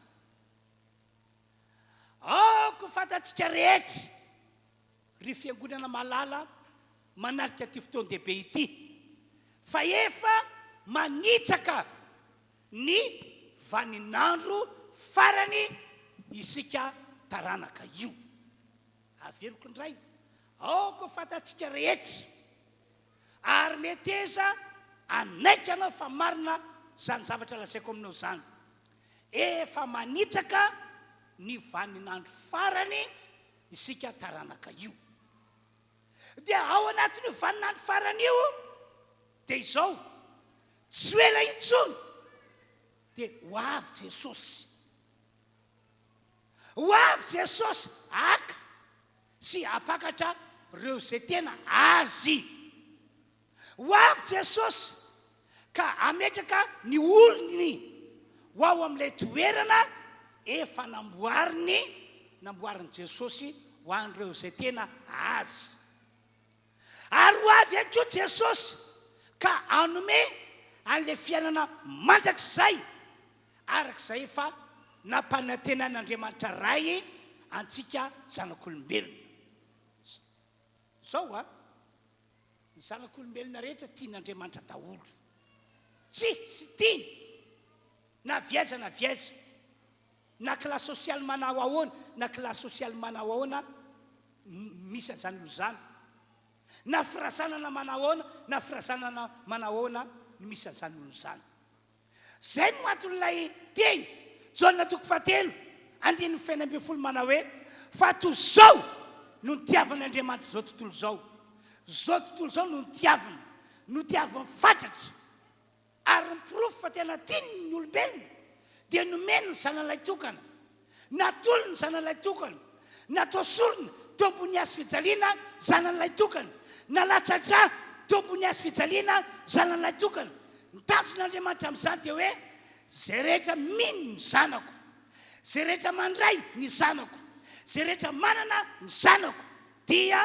Aoka ho fantatsika rehetra, ry Fiangonana malala manatrika ity fotoan-dehibe ity, fa efa manitsaka ny vaninandro farany isika taranaka io. Averiko indray, aoka ho fantatsika rehetra, ary meteza hanaiky anao fa marina izany zavatra lazaiko aminao izany. Efa manitsaka ny vaninandro farany isika taranaka io. Dia ao anatin'io vaninandro farany io dia izao, tsy ho ela intsony dia ho avy Jesosy. Ho avy Jesosy haka sy hampakatra ireo izay tena Azy. Ho avy Jesosy ka hametraka ny olony ho ao amin'ilay toerana efa namboariny, namboarin'i Jesosy ho an'ireo izay tena Azy. Ary ho avy ihany koa Jesosy ka hanome an'ilay fiainana mandrakizay araka izay efa nampanantenan'Andriamanitra Ray antsika zanak'olombelona. Izao an, ny zanak'olombelona rehetra tian'Andriamanitra daholo. Tsisy tsy tiany na avy aiza na avy aiza, na classe sociale manao ahoana na classe sociale manao ahoana misy an'izany olona izany, na firazanana manao ahoana na firazanana manao ahoana no misy an'izany olona izany. Izay no anton'ilay teny, Jaona toko fahatelo, andininy fahenina ambinifolo manao hoe, Fa toy izao no nitiavan'Andriamanitra izao tontolo izao. Izao tontolo izao no notiaviny, notiaviny fatratra. Ary ny porofo fa tena tiany ny olombelona dia nomeny ny Zanany Lahitokana. Natolony ny Zanany Lahitokana. Natao sorona teo ambony hazo fijaliana Zanany Lahitokana. Nalatsa-drà teo ambony hazo fijaliana Zanany Lahitokana. Ny tanjon'Andriamanitra amin'izany dia hoe, Izay rehetra mino ny Zanako, izay rehetra mandray ny Zanako, izay rehetra manana ny Zanako dia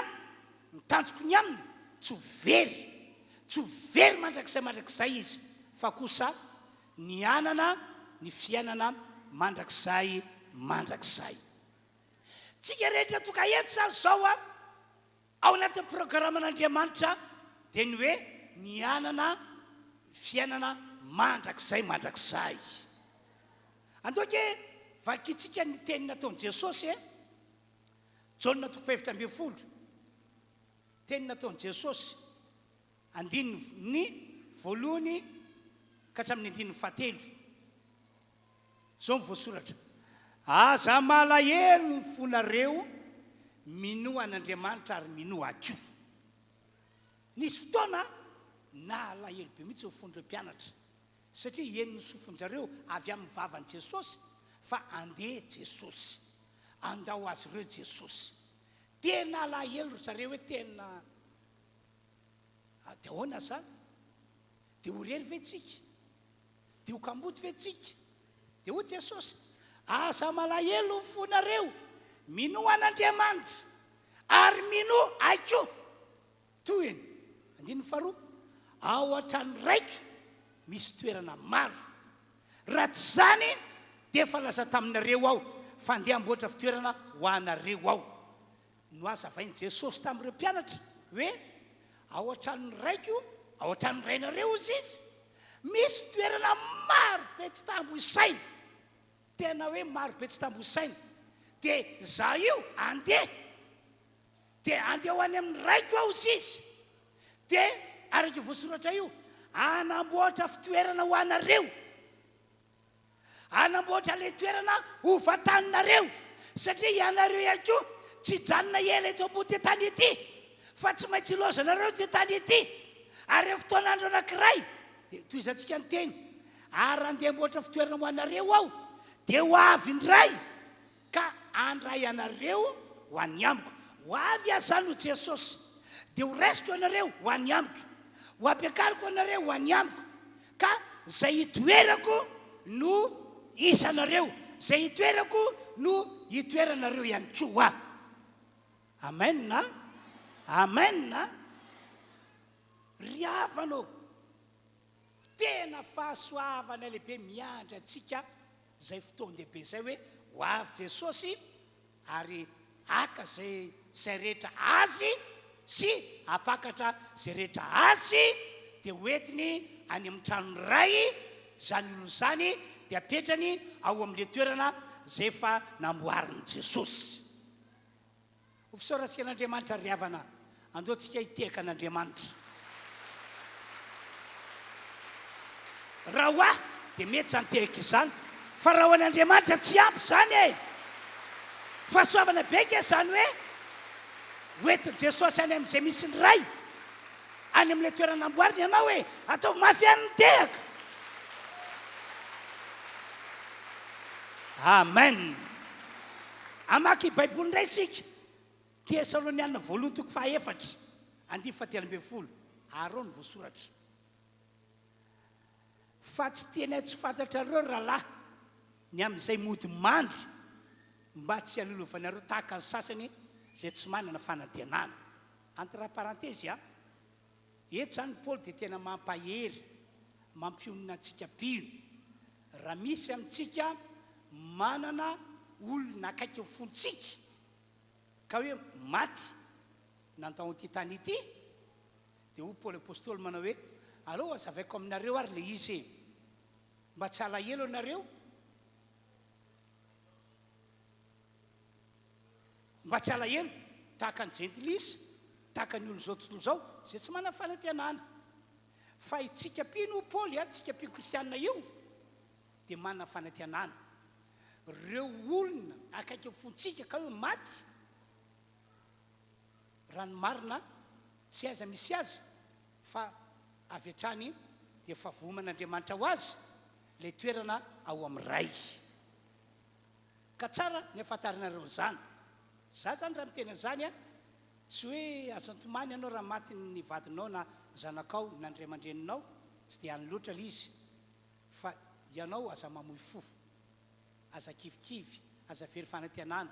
ny tanjoko ny aminy tsy ho very, tsy ho very mandrakizay mandrakizay izy, fa kosa ny hanana ny fiainana mandrakizay mandrakizay. Tsika rehetra tonga eto izany izao an, ao anatin'ny programan'Andriamanitra dia ny hoe ny hanana fiainana mandrakizay mandrakizay. Andao ange vakintsika ny teny nataon'i Jesosy e. Jaona toko fahefatra ambinifolo, teny nataon'i Jesosy, andininy voalohany ka hatramin'ny andininy fahatelo. Izao no voasoratra, Aza malahelo ny fonareo, minoa an'Andriamanitra ary minoa Ahy koa. Nisy fotoana nahalahelo be mihitsy ny fon'ireo mpianatra, satria henon'ny sofin-jareo avy amin'ny vavan'i Jesosy. fa andeha Jesosy. Andao azy ireo Jesosy. Tena alahelo ry zareo hoe tena dia ahoana zany? Dia ho irery ve tsika? Dia ho kamboty ve tsika? Dia hoy Jesosy, Aza malahelo ny fonareo, minoa an'Andriamanitra, ary minoa Ahy koa. Tohiny, andininy faharoa, Ao an-trano Raiko misy toerana maro. Raha tsy izany, dia efa nilaza taminareo Aho, fa handeha hamboatra fitoerana ho anareo Aho. Nohazavain'i Jesosy tamin'ireo mpianatra hoe, Ao an-tranon'ny Raiko, ao an-tranon'ny Rainareo, hozy Izy, misy toerana maro be tsy tambo isaina. Tena hoe maro be tsy tambo isaina. Dia izaho io handeha. Dia handeha ho any amin'ny Raiko aho, hozy Izy. Dia araka io voasoratra io, hanamboatra fitoerana ho anareo. Hanamboatra ilay toerana ho vantaninareo, satria ianareo ihany koa tsy hijanona ela eto ambony tany ity, fa tsy maintsy hilaozanareo ity tany ity. Ary amin'ny fotoan'andro anankiray, dia tohizantsika ny teny, ary raha handeha hamboatra fitoerana ho anareo Aho, dia ho avy indray Ka handray anareo ho any amiko. Ho avy aho izany, hoy Jesosy, dia ho raisiko ianareo ho any amiko. Ho ampiakariko ianareo ho any amiko. Ka izay itoerako no hisy anareo, izay itoerako no hitoeranareo ihany koa. Amen a! Amen a! Ry havana ô, tena fahasoavana lehibe miandry antsika izay fotoan-dehibe izay hoe ho avy Jesosy ary haka izay izay rehetra Azy sy hampakatra izay rehetra Azy dia ho entiny any amin'ny tranon'ny Ray izany olona izany dia apetrany ao amin'ilay toerana izay efa namboarin'i Jesosy. Ho fisaorantsika an'Andriamanitra ry havana, andao tsika hitehaka an'Andriamanitra. Raha ho ahy dia mety izany tehaka izany, fa raha ho an'Andriamanitra tsy ampy izany e! Fahasoavana be ange izany hoe ho entin'i Jesosy any amin'izay misy ny Ray, any amin'ilay toerana namboariny ianao e! Ataovy mafy ihany ny tehaka! Amen! Hamaky Baiboly indray isika. Tesaloniana voalohany toko fahaefatra, andininy fahatelo ambin'ny folo. Ary ao no voasoratra. Fa tsy tianay tsy fantatrareo, ry rahalahy, ny amin'izay mody mandry, mba tsy halolovanareo tahaka ny sasany izay tsy manana fanantenana. Entre parenthèses, eto izany Paoly dia tena mampahery, mampionona antsika mpino. Raha misy amintsika manana olona akaiky ny fontsika ka hoe maty nandao an'ity tany ity, dia hoy Paoly Apostoly manao hoe, Aleo hazavaiko aminareo ary ilay izy e! Mba tsy halahelo ianareo, mba tsy halahelo tahaka ny jentilisa, tahaka ny olon'izao tontolo izao izay tsy manana fanantenana. Fa itsika mpino hoy Paoly a, tsika mpino kristianina io dia manana fanantenana. Reo olona akaiky ny fontsika ka hoe maty, raha ny marina tsy aiza misy azy fa avy hatrany dia efa voaoman'Andriamanitra ho azy ilay toerana ao amin'ny Ray. Ka tsara ny ahafantaranareo an'izany. Za zany raha miteny an'izany a, Tsy hoe aza antomany ianao raha maty ny vadinao na zanakao na ny ray aman-dreninao, tsy dia any loatra ilay izy, fa ianao aza mamoy fo, aza kivikivy, aza very fanantenana,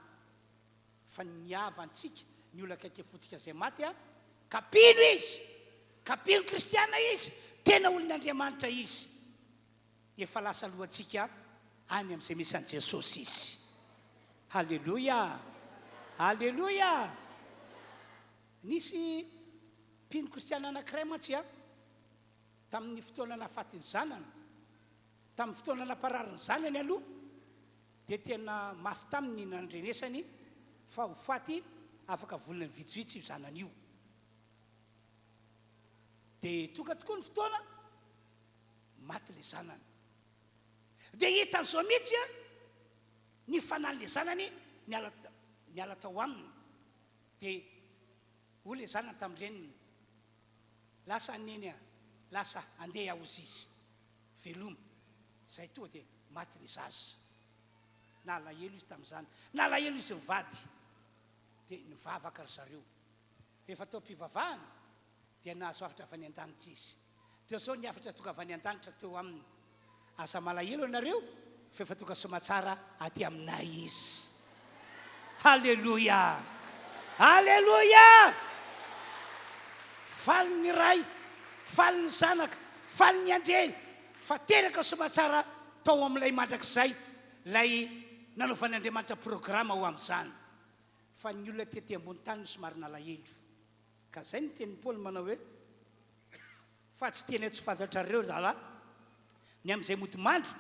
fa ny havantsika, ny olona akaiky fontsika izay maty an, ka mpino izy, ka mpino kristiana izy, tena olon'Andriamanitra izy. Efa lasa alohantsika any amin'izay misy an'i Jesosy izy. Haleloia! Haleloia! Nisy mpino kristiana anankiray mantsy an, tamin'ny fotoana nahafaty ny zanany, tamin'ny fotoana namparary ny zanany aloha, dia tena mafy taminy ny nandrenesany fa ho faty afaka volana vitsivitsy io zanany io. Dia tonga tokoa ny fotoana, Maty le zanany. Dia hitan'izao mihitsy an, ny fanahin'le zanany niala niala tao aminy. Dia hoy le zanany tamin'ny reniny, Lasa any neny a, lasa andeha aho hozy izy. Veloma. Zay tonga dia maty le zaza. Nalahelo izy tamin'izany. Nalahelo izy mivady. Dia nivavaka ry zareo. Rehefa tao am-pivavahana dia nahazo hafatra avy any an-danitra izy. Dia izao ny hafatra tonga avy any an-danitra teo aminy, Aza malahelo ianareo fa efa tonga soamatsara aty aminay izy. Haleloia! Haleloia! Faly ny Ray, faly ny Zanaka, faly ny Anjely fa teraka soamatsara tao amin'ilay mandrakizay, ilay nanaovan'Andriamanitra programa ho amin'izany. Fa ny olona tety ambony tany no somary nalahelo. Ka izay no tenin'i Paoly manao hoe, Fa tsy tianay tsy fantatrareo, ry zalahy, ny amin'izay mody mandry,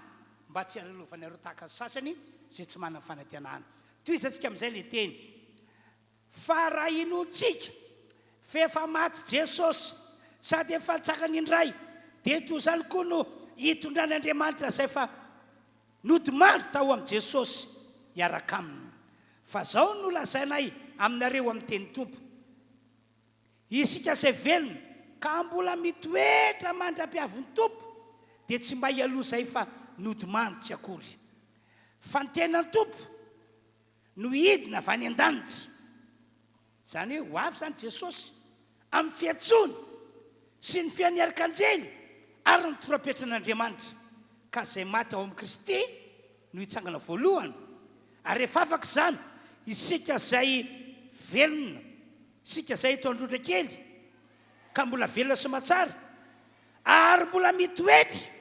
mba tsy halalovanareo tahaka ny sasany izay tsy manana fanantenana. Tohizantsika amin'izay ilay teny. Fa raha inoantsika fa efa maty Jesosy sady efa nitsangana indray, dia toy izany koa no hitondran'Andriamanitra izay efa nodimandry tao amin'i Jesosy hiaraka aminy. Fa izao no lazainay aminareo amin'ny tenin'ny Tompo, Isika izay velona ka mbola mitoetra mandra-piavin'ny Tompo dia tsy mba hialoha izay efa nodimandry tsy akory. Fa ny tenan'ny Tompo no hidina avy any an-danitra, izany hoe ho avy izany Jesosy, amin'ny fiantsoany sy ny feon'ny arkanjely ary ny torapetran'Andriamanitra, ka izay maty ao amin'i Kristy no hitsangana voalohany, ary rehefa afaka izany, isika izay velona, isika izay eto Androndra kely, ka mbola velona soamatsara, ary mbola mitoetra,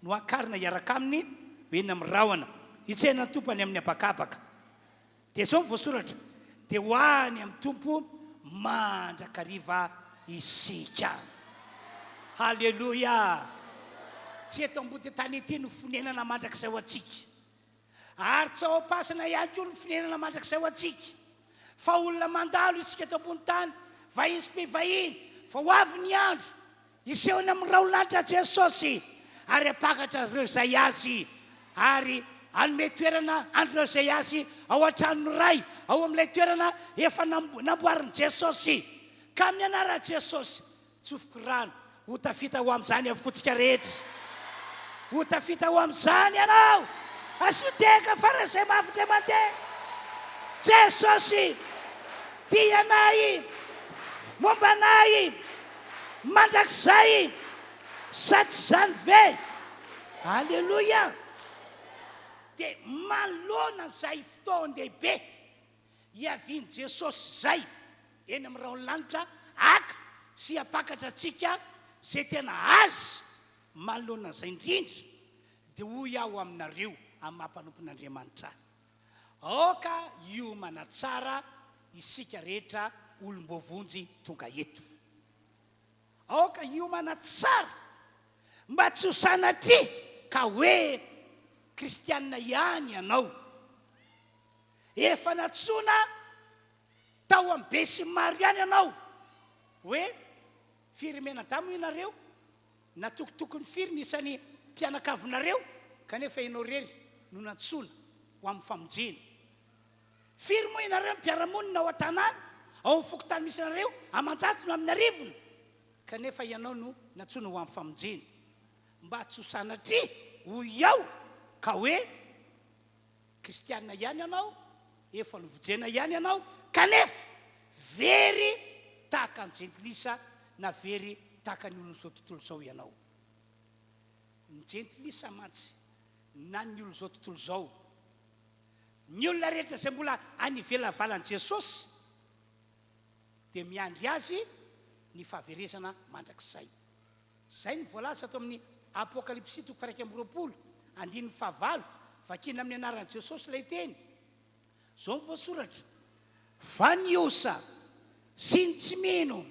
no hakarina hiaraka aminy ho eny amin'ny rahona, hitsena ny Tompo any amin'ny habakabaka. Dia izao no voasoratra, Dia ho any amin'ny Tompo mandrakariva isika. Haleloia! Tsy eto ambody tany ety no fonenana mandrakizay ho antsika. Ary tsy ao am-pasana ihany koa no fonenana mandrakizay ho antsika. Fa olona mandalo isika eto ambony tany, vahiny sy mpivahiny, fa ho avy ny andro Hiseho eny amin'ny rahon-lanitra Jesosy ary hampakatra ireo izay Azy, ary hanome toerana an'ireo izay Azy ao an-tranon'ny Ray, ao amin'ilay toerana efa namboarin'i Jesosy. Ka amin'ny anaran'i Jesosy, tsofiko rano, ho tafita ho amin'izany avokoa tsika rehetra. Ho tafita ho amin'izany ianao. Asio tehaka faran'izay mafy indray mandeha. Jesosy, tia anay, momba anay. Mandrakizay! Sa tsy izany ve? Aleloia! Dia manoloana izay fotoan-dehibe hiavian'i Jesosy izay eny amin'ny rahon'ny lanitra haka sy hampakatra antsika izay tena Azy, manoloana an'izay indrindra, dia hoy aho aminareo amin'ny maha mpanompon'Andriamanitra ahy, aoka hiomana tsara isika rehetra olom-boavonjy tonga eto. Aoka hiomana tsara mba tsy ho sanatria ka hoe kristiana ihany ianao. Efa nantsoina tao amin'ny besinimaro ihany ianao hoe firy mianadahy moa ianareo na tokotokony firy ny isan'ny mpianakavinareo kanefa ianao irery no nantsoina ho amin'ny famonjena. Firy moa ianareo ny mpiara-monina ao an-tanàna, ao amin'ny fokontany misy anareo, aman-jatony, amin'ny arivony? Kanefa ianao no nantsoina ho amin'ny famonjena. Mba tsy ho sanatria ho iao ka hoe kristiana ihany ianao, efa novonjena ihany ianao, kanefa very tahaka ny jentilisa na very tahaka ny olon'izao tontolo izao ianao. Ny jentilisa mantsy na ny olon'izao tontolo izao Ny olona rehetra izay mbola any ivelan'ny valan'i Jesosy dia miandry azy ny fahaverezana mandrakizay. Izay no voalaza ato amin'ny Apokalypsy toko faha-21, andininy fahavalo, vakiana amin'ny anaran'i Jesosy ilay teny. Izao no voasoratra, Fa ny osa, sy ny tsy mino,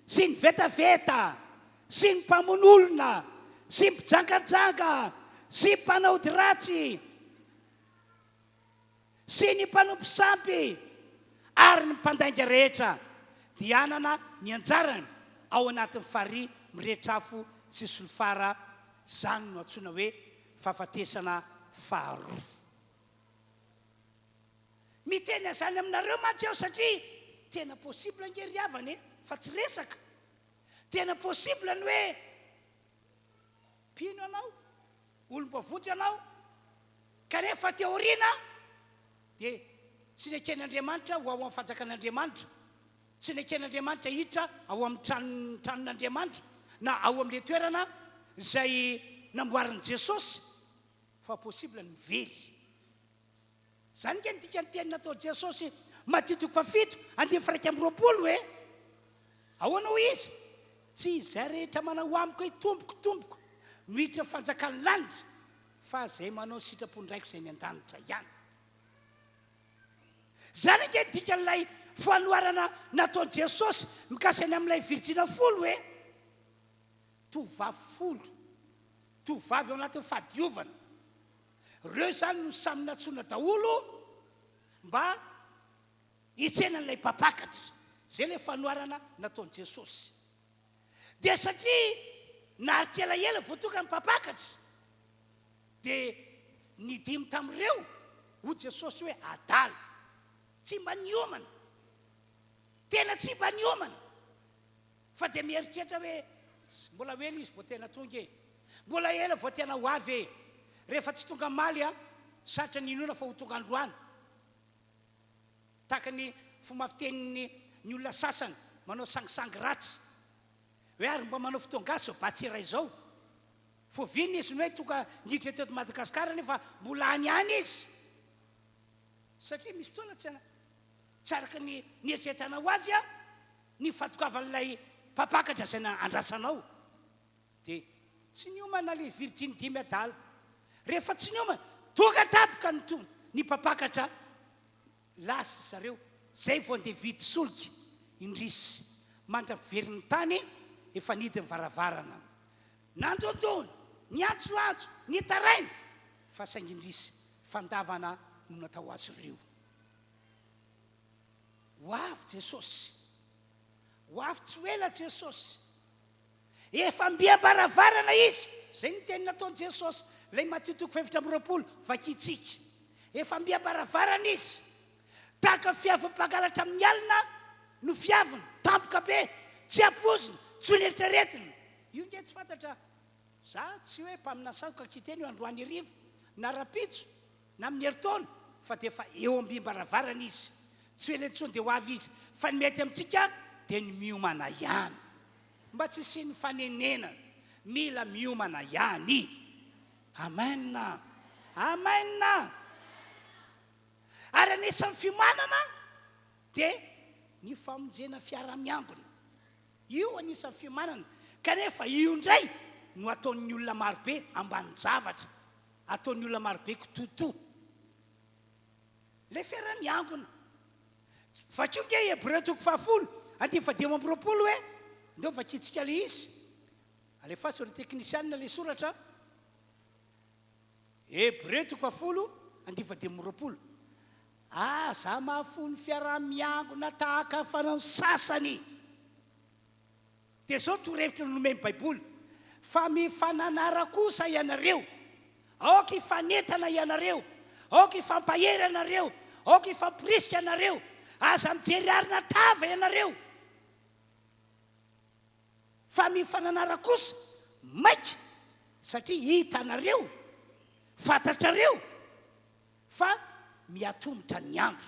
sy ny vetaveta, sy ny mpamono olona, sy ny mpijangajanga, sy ny mpanao ody ratsy, sy ny mpanompo sampy ary ny mpandainga rehetra dia hanana ny anjarany ao anatin'ny farihy mirehitra afo sy solifara, izany no antsoina hoe fahafatesana faharoa. Miteny an'izany aminareo mantsy aho satria tena possible ange ry havana e, fa tsy resaka. Tena possible ny hoe mpino ianao, olom-boavonjy ianao, kanefa aty aoriana. Dia tsy neken'Andriamanitra ho ao amin'ny fanjakan'Andriamanitra, tsy neken'Andriamanitra hiditra ao amin'ny tranon'ny tranon'Andriamanitra na ao amin'ilay toerana izay namboarin'i Jesosy fa possible ny very. Izany ange ny dikan'ny teny nataon'i Jesosy Matio toko fahafito andininy faha 21 e! Ahoana hoy izy? Tsy izay rehetra manao amiko hoe Tompoko, Tompoko no hiditra ny fanjakan'ny lanitra, fa izay manao ny sitrapon-dRaiko izay any an-danitra ihany. Izany ange ny dikan'ilay fanoharana nataon'i Jesosy mikasika ny amin'ilay virjina folo e! Tovovavy folo, tovovavy ao anatin'ny fahadiovana. Ireo izany no samy nantsoina daholo mba hitsena an'ilay mpampakatra. Izay ilay fanoharana nataon'i Jesosy. Dia satria naharitra elaela vao tonga ny mpampakatra, dia ny dimy tamin'ireo, hoy Jesosy hoe adala, tsy mba niomana, tena tsy mba niomana. Fa dia mieritreritra hoe mbola ho ela izy vao tena tonga e! Mbola ela vao tena ho avy e! Rehefa tsy tonga omaly an, sarotra ny inoana fa ho tonga androany. Tahaka ny fomba fitenin'ny ny olona sasany manao sangisangy ratsy. Hoe ary mba manao fotoan-gasy izao Batsira izao. Foviana izy ny hoe tonga niditra teto Madagasikara nefa mbola any ihany izy. Satria misy fotoana tsy tsy araka ny nieritreretanao azy an! Ny fahatongavan'ilay mpampakatra izay andrasanao dia tsy niomana ilay virjiny dimy adala. Rehefa tsy niomana, tonga tampoka ny to ny mpampakatra, lasa zareo, izay vao andeha hividy solika, indrisy, mandra-piverin'ny tany efa nihidy ny varavarana. Nandondona, niantsoantso, nitaraina, fa saingy indrisy, fandavana no natao azy ireo. Ho avy Jesosy. Ho avy tsy ho ela Jesosy. Efa mby am-baravarana Izy. Izay ny teny nataon'i Jesosy. Ilay Matio toko fahefatra amby 20, vakintsika. Efa mby am-baravarana Izy. Tahaka ny fiavin'ny mpangalatra amin'ny alina no fiaviny. Tampoka be, tsy ampoizina, tsy ho neritreretina. Io nge tsy fantatra. Za tsy hoe mpaminany sandoka kiteny io androany hariva na rahampitso. Na amin'ny herintaona, fa dia efa eo ambim-baravarana izy. Tsy ho ela intsony dia ho avy izy. Fa ny mety amintsika dia ny miomana ihany. Mba tsy hisian'ny fanenenana. Mila miomana ihany. Amen! Amen! Ary anisan'ny fiomanana dia ny famonjena fiara-miangona. Io anisan'ny fiomanana. Kanefa io indray no ataon'ny olona marobe ambanin-javatra. Ataon'ny olona marobe kitotoa ilay fiaraha-miangona. Vakio nge Hebreo toko fahafolo, andininy fahadimy amby 20 hoe, ndeo vakintsika ilay izy. Alefaso ry teknisianina ilay soratra. Hebreo toko fahafolo, andininy fahadimy amby 20. Aza mahafoy ny fiaraha-miangona tahaka fanao sasany. Dia izao torohevitra nomen'ny Baiboly, Fa mifananara kosa ianareo, aoka hifanentana ianareo, aoka hifampahery ianareo, aoka hifamporisika ianareo, aza mijery arina tava ianareo, fa mifananara kosa maika, satria hitanareo, fantatrareo, fa mihatomotra ny andro.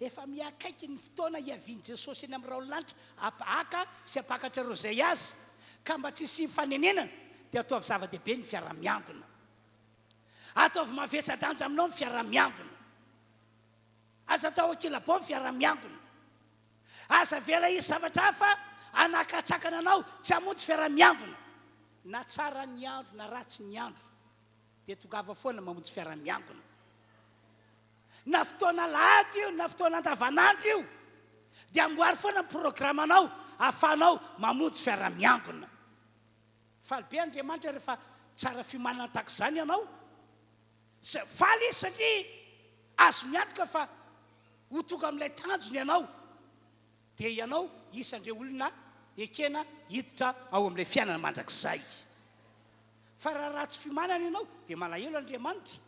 Efa miha-akaiky ny fotoana hiavian'i Jesosy eny amin'ny rahon'ny lanitra haka sy hampakatra ireo izay Azy, ka mba tsy hisian'ny fanenenana, dia ataovy zava-dehibe ny fiaraha-miangona. Ataovy mavesa-danja aminao ny fiaraha-miangona. Aza atao ankilabao ny fiaraha-miangona. Aza avela hisy zavatra hafa hanakatsakana anao tsy hamonjy fiaraha-miangona. Na tsara ny andro na ratsy ny andro, dia tongava foana mamonjy fiaraha-miangona. Na fotoana alahady io na fotoana andavanandro io dia amboary foana ny programanao ahafahanao mamonjy fiaraha-miangona. Faly be Andriamanitra rehefa tsara fiomanana tahaka izany ianao. Faly Izy satria azony antoka fa ho tonga amin'ilay tanjony ianao. Dia ianao isan'ireo olona ekena hiditra ao amin'ilay fiainana mandrakizay. Fa raha ratsy fiomanana ianao dia malahelo Andriamanitra.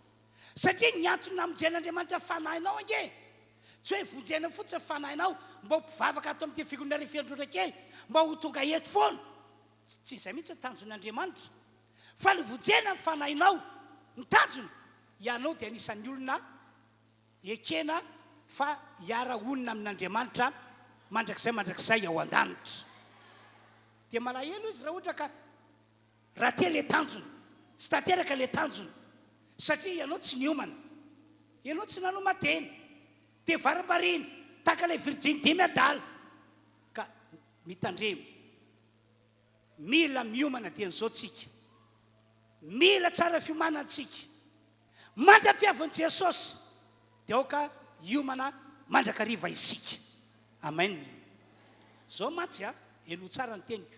Satria ny antony namonjen'Andriamanitra ny fanahinao ange, tsy hoe vonjena fotsiny ny fanahinao mba ho mpivavaka ato amin'ity fiangonana Fiandrona kely, mba ho tonga eto foana. Tsy izay mihitsy ny tanjon'Andriamanitra. Fa ny vonjena ny fanahinao, ny tanjony, ianao dia anisan'ny olona. Ekena fa hiara-honina amin'Andriamanitra mandrakizay mandrakizay ao an-danitra. Dia malahelo izy raha ohatra ka raté ilay tanjona, tsy tanteraka ilay tanjona, satria ianao tsy niomana, ianao tsy nanoman-tena, dia varimbariana, tahaka ilay virjiny dimy adala. Ka mitandrema. Mila miomana dian'izao tsika. Mila tsara fiomanana tsika. Mandra-piavin'i Jesosy dia aoka hiomana mandrakariva isika. Amen. Zao mantsy a, henoy tsara ny teniko.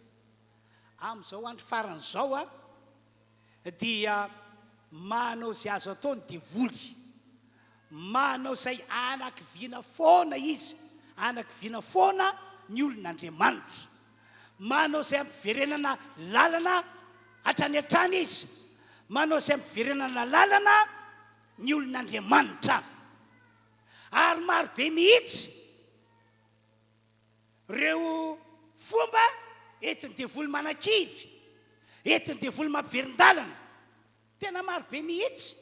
Amin'izao andro farany izao a, dia manao izay azo atao ny devoly. Manao izay hanakiviana foana izy, hanakiviana foana ny olon'Andriamanitra. Manao izay hampiverenana lalana hatrany hatrany izy. Manao izay hampiverenana lalana ny olon'Andriamanitra. Ary maro be mihitsy ireo fomba entin'ny devoly manakivy, entin'ny devoly mampiverin-dalana. Tena maro be mihitsy.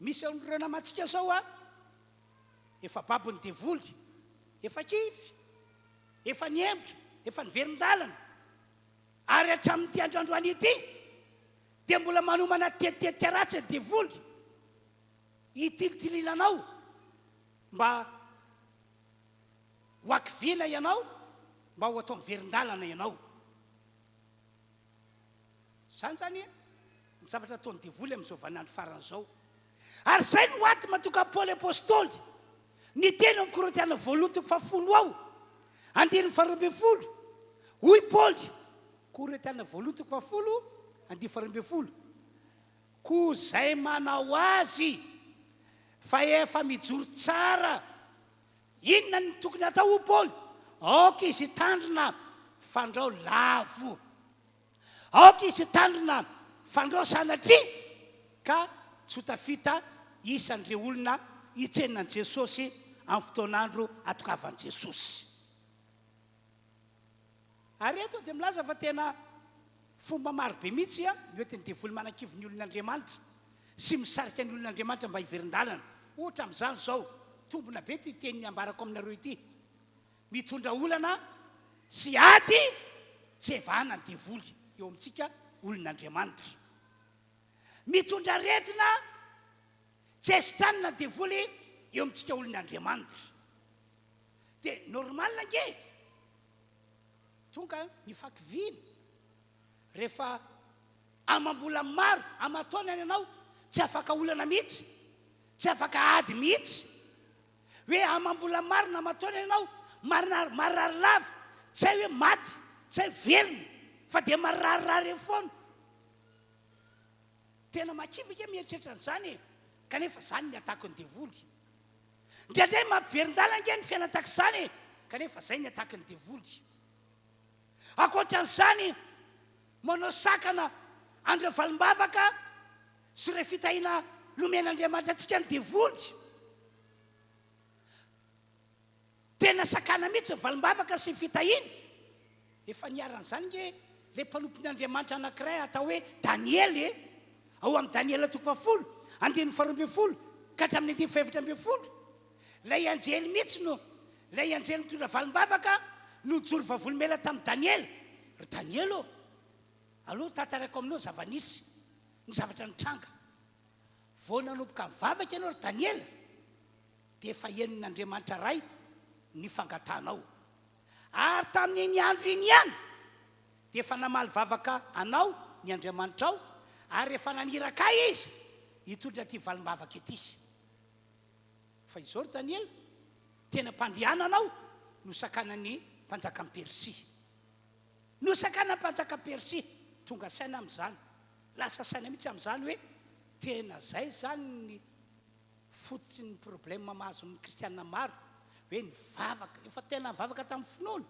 Misy amin'ireo namantsika izao an, efa babon'ny devoly, efa kivy, efa nihemotra, efa niverin-dalana, ary hatramin'ity andro androany ity dia mbola manomana tetitetika ratsy ny devoly hitilitiliana anao mba ho hakiviana ianao, mba ho atao miverin-dalana ianao. Izany izany ny zavatra ataon'ny devoly amin'izao vaninandro farany izao. Ary izay no antony mahatonga an'i Paoly Apostoly niteny ao amin'ny Korintiana voalohany toko fahafolo ao, andininy faharoa ambin'ny folo. Hoy Paoly, Korintiana voalohany toko fahafolo, andininy faharoa ambin'ny folo, Koa izay manao azy fa efa mijoro tsara, inona no tokony hatao hoy Paoly? Aoka izy hitandrina fandrao lavo. Aoka izy hitandrina fandrao sanatria ka tsy ho tafita isan'ireo olona hitsenina an'i Jesosy amin'ny fotoan'andro hatokavan'i Jesosy. Ary eto dia milaza fa tena fomba maro be mihitsy no entin'ny devoly manakivy ny olon'Andriamanitra sy misarika ny olon'Andriamanitra mba hiverin-dalana. Ohatra amin'izany izao, tombina be ity teny ambarako aminareo ity, Mitondra olana sy ady tsy evahana ny devoly eo amintsika olon'Andriamanitra. Mitondra aretina tsy esitranina ny devoly eo amintsika olon'Andriamanitra. Dia normal ange tonga ny fakiviana rehefa amam-bola maro aman-taonany ianao tsy afaka olana mihitsy, tsy afaka ady mihitsy. Hoe amam-bola marina aman-taona ianao, marina marary lava, tsy hay hoe maty, tsy hay velona, fa dia mararirary eo foana. Tena mahakivy ange mieritreritra an'izany e! Kanefa izany ny atakon'ny devoly. Indraindray mampiverin-dala ange ny fiainana tahaka izany e! Kanefa izay ny atakon'ny devoly. Ankoatra an'izany, manao sakana an'ireo valim-bavaka sy ireo fitahiana nomen'Andriamanitra antsika ny devoly. Tena sakana mihitsy ny valim-bavaka sy ny fitahiana. Efa niharan'izany nge ilay mpanompon'Andriamanitra anankiray atao hoe Daniela e! Ao amin'ny Daniela toko fahafolo, andininy faharoa ambin'ny folo ka hatramin'ny andininy fahefatra ambin'ny folo. Ilay anjely mihitsy no, ilay anjely nitondra valim-bavaka no nijoro vavolombelona tamin'i Daniela. Ry Daniela ô, aleo tantaraiko aminao ny zava-nisy, ny zavatra nitranga. Vao nanomboka nivavaka ianao ry Daniela, dia efa henon'Andriamanitra Ray ny fangatahanao. Ary tamin'iny andro iny ihany, dia efa namaly vavaka anao ny Andriamanitrao, ary efa naniraka ahy Izy hitondra ity valim-bavaka ity. Fa izao ry Daniela, tena mpandehana anao nosakanan'ny mpanjakan'i Persia. Nosakanan'ny mpanjakan'i Persia. Tonga saina amin'izany. Lasa saina mihitsy amin'izany hoe tena izay izany ny fototry ny problème mahazo ny kristiana maro, hoe nivavaka, efa tena nivavaka tamin'ny finoana,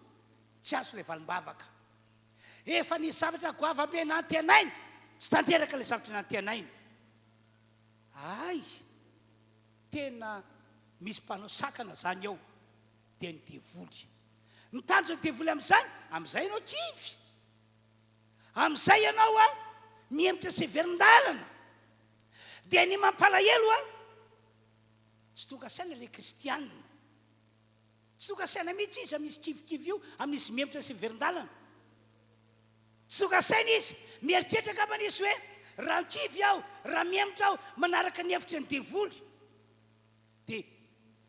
tsy azo ilay valim-bavaka. Efa nisy zavatra goavam-be nantenaina, tsy tanteraka ilay zavatra nantenaina. Hay! Tena misy mpanao sakana zany ao dia ny devoly. Ny tanjon'ny devoly amin'izany, amin'izay ianao kivy, amin'izay ianao a mihemotra sy verin-dalana. Dia ny mampalahelo a, Tsy tonga saina ilay kristianina. Tsy tonga saina mihitsy izy amin'izy kivikivy io, amin'izy mihemotra sy miverin-dalana. Tsy tonga saina izy. Mieritreritra angambany izy hoe, Raha kivy aho, raha mihemotra aho, manaraka ny hevitry ny devoly. Dia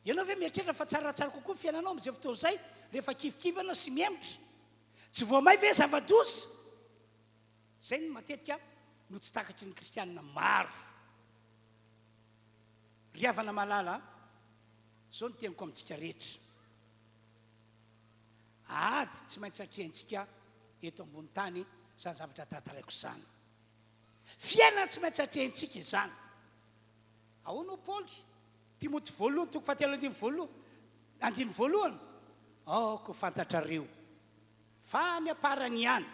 ianao ve mieritreritra fa tsaratsara kokoa ny fiainanao amin'izay fotoana izay, rehefa kivikivy ianao sy mihemotra? Tsy vao may ve zava-doza? Izay no matetika no tsy takatry ny kristianina maro. Ry havana malala a, izao no teniko amintsika rehetra. Ady tsy maintsy atrehintsika eto ambony tany izany zavatra tantaraiko izany. Fiainana tsy maintsy atrehintsika izany. Ahoana hoy Paoly? Timoty voalohany toko fahatelo andininy voalohany, andininy voalohany, Aoka ho fantatrareo fa any am-parany ihany,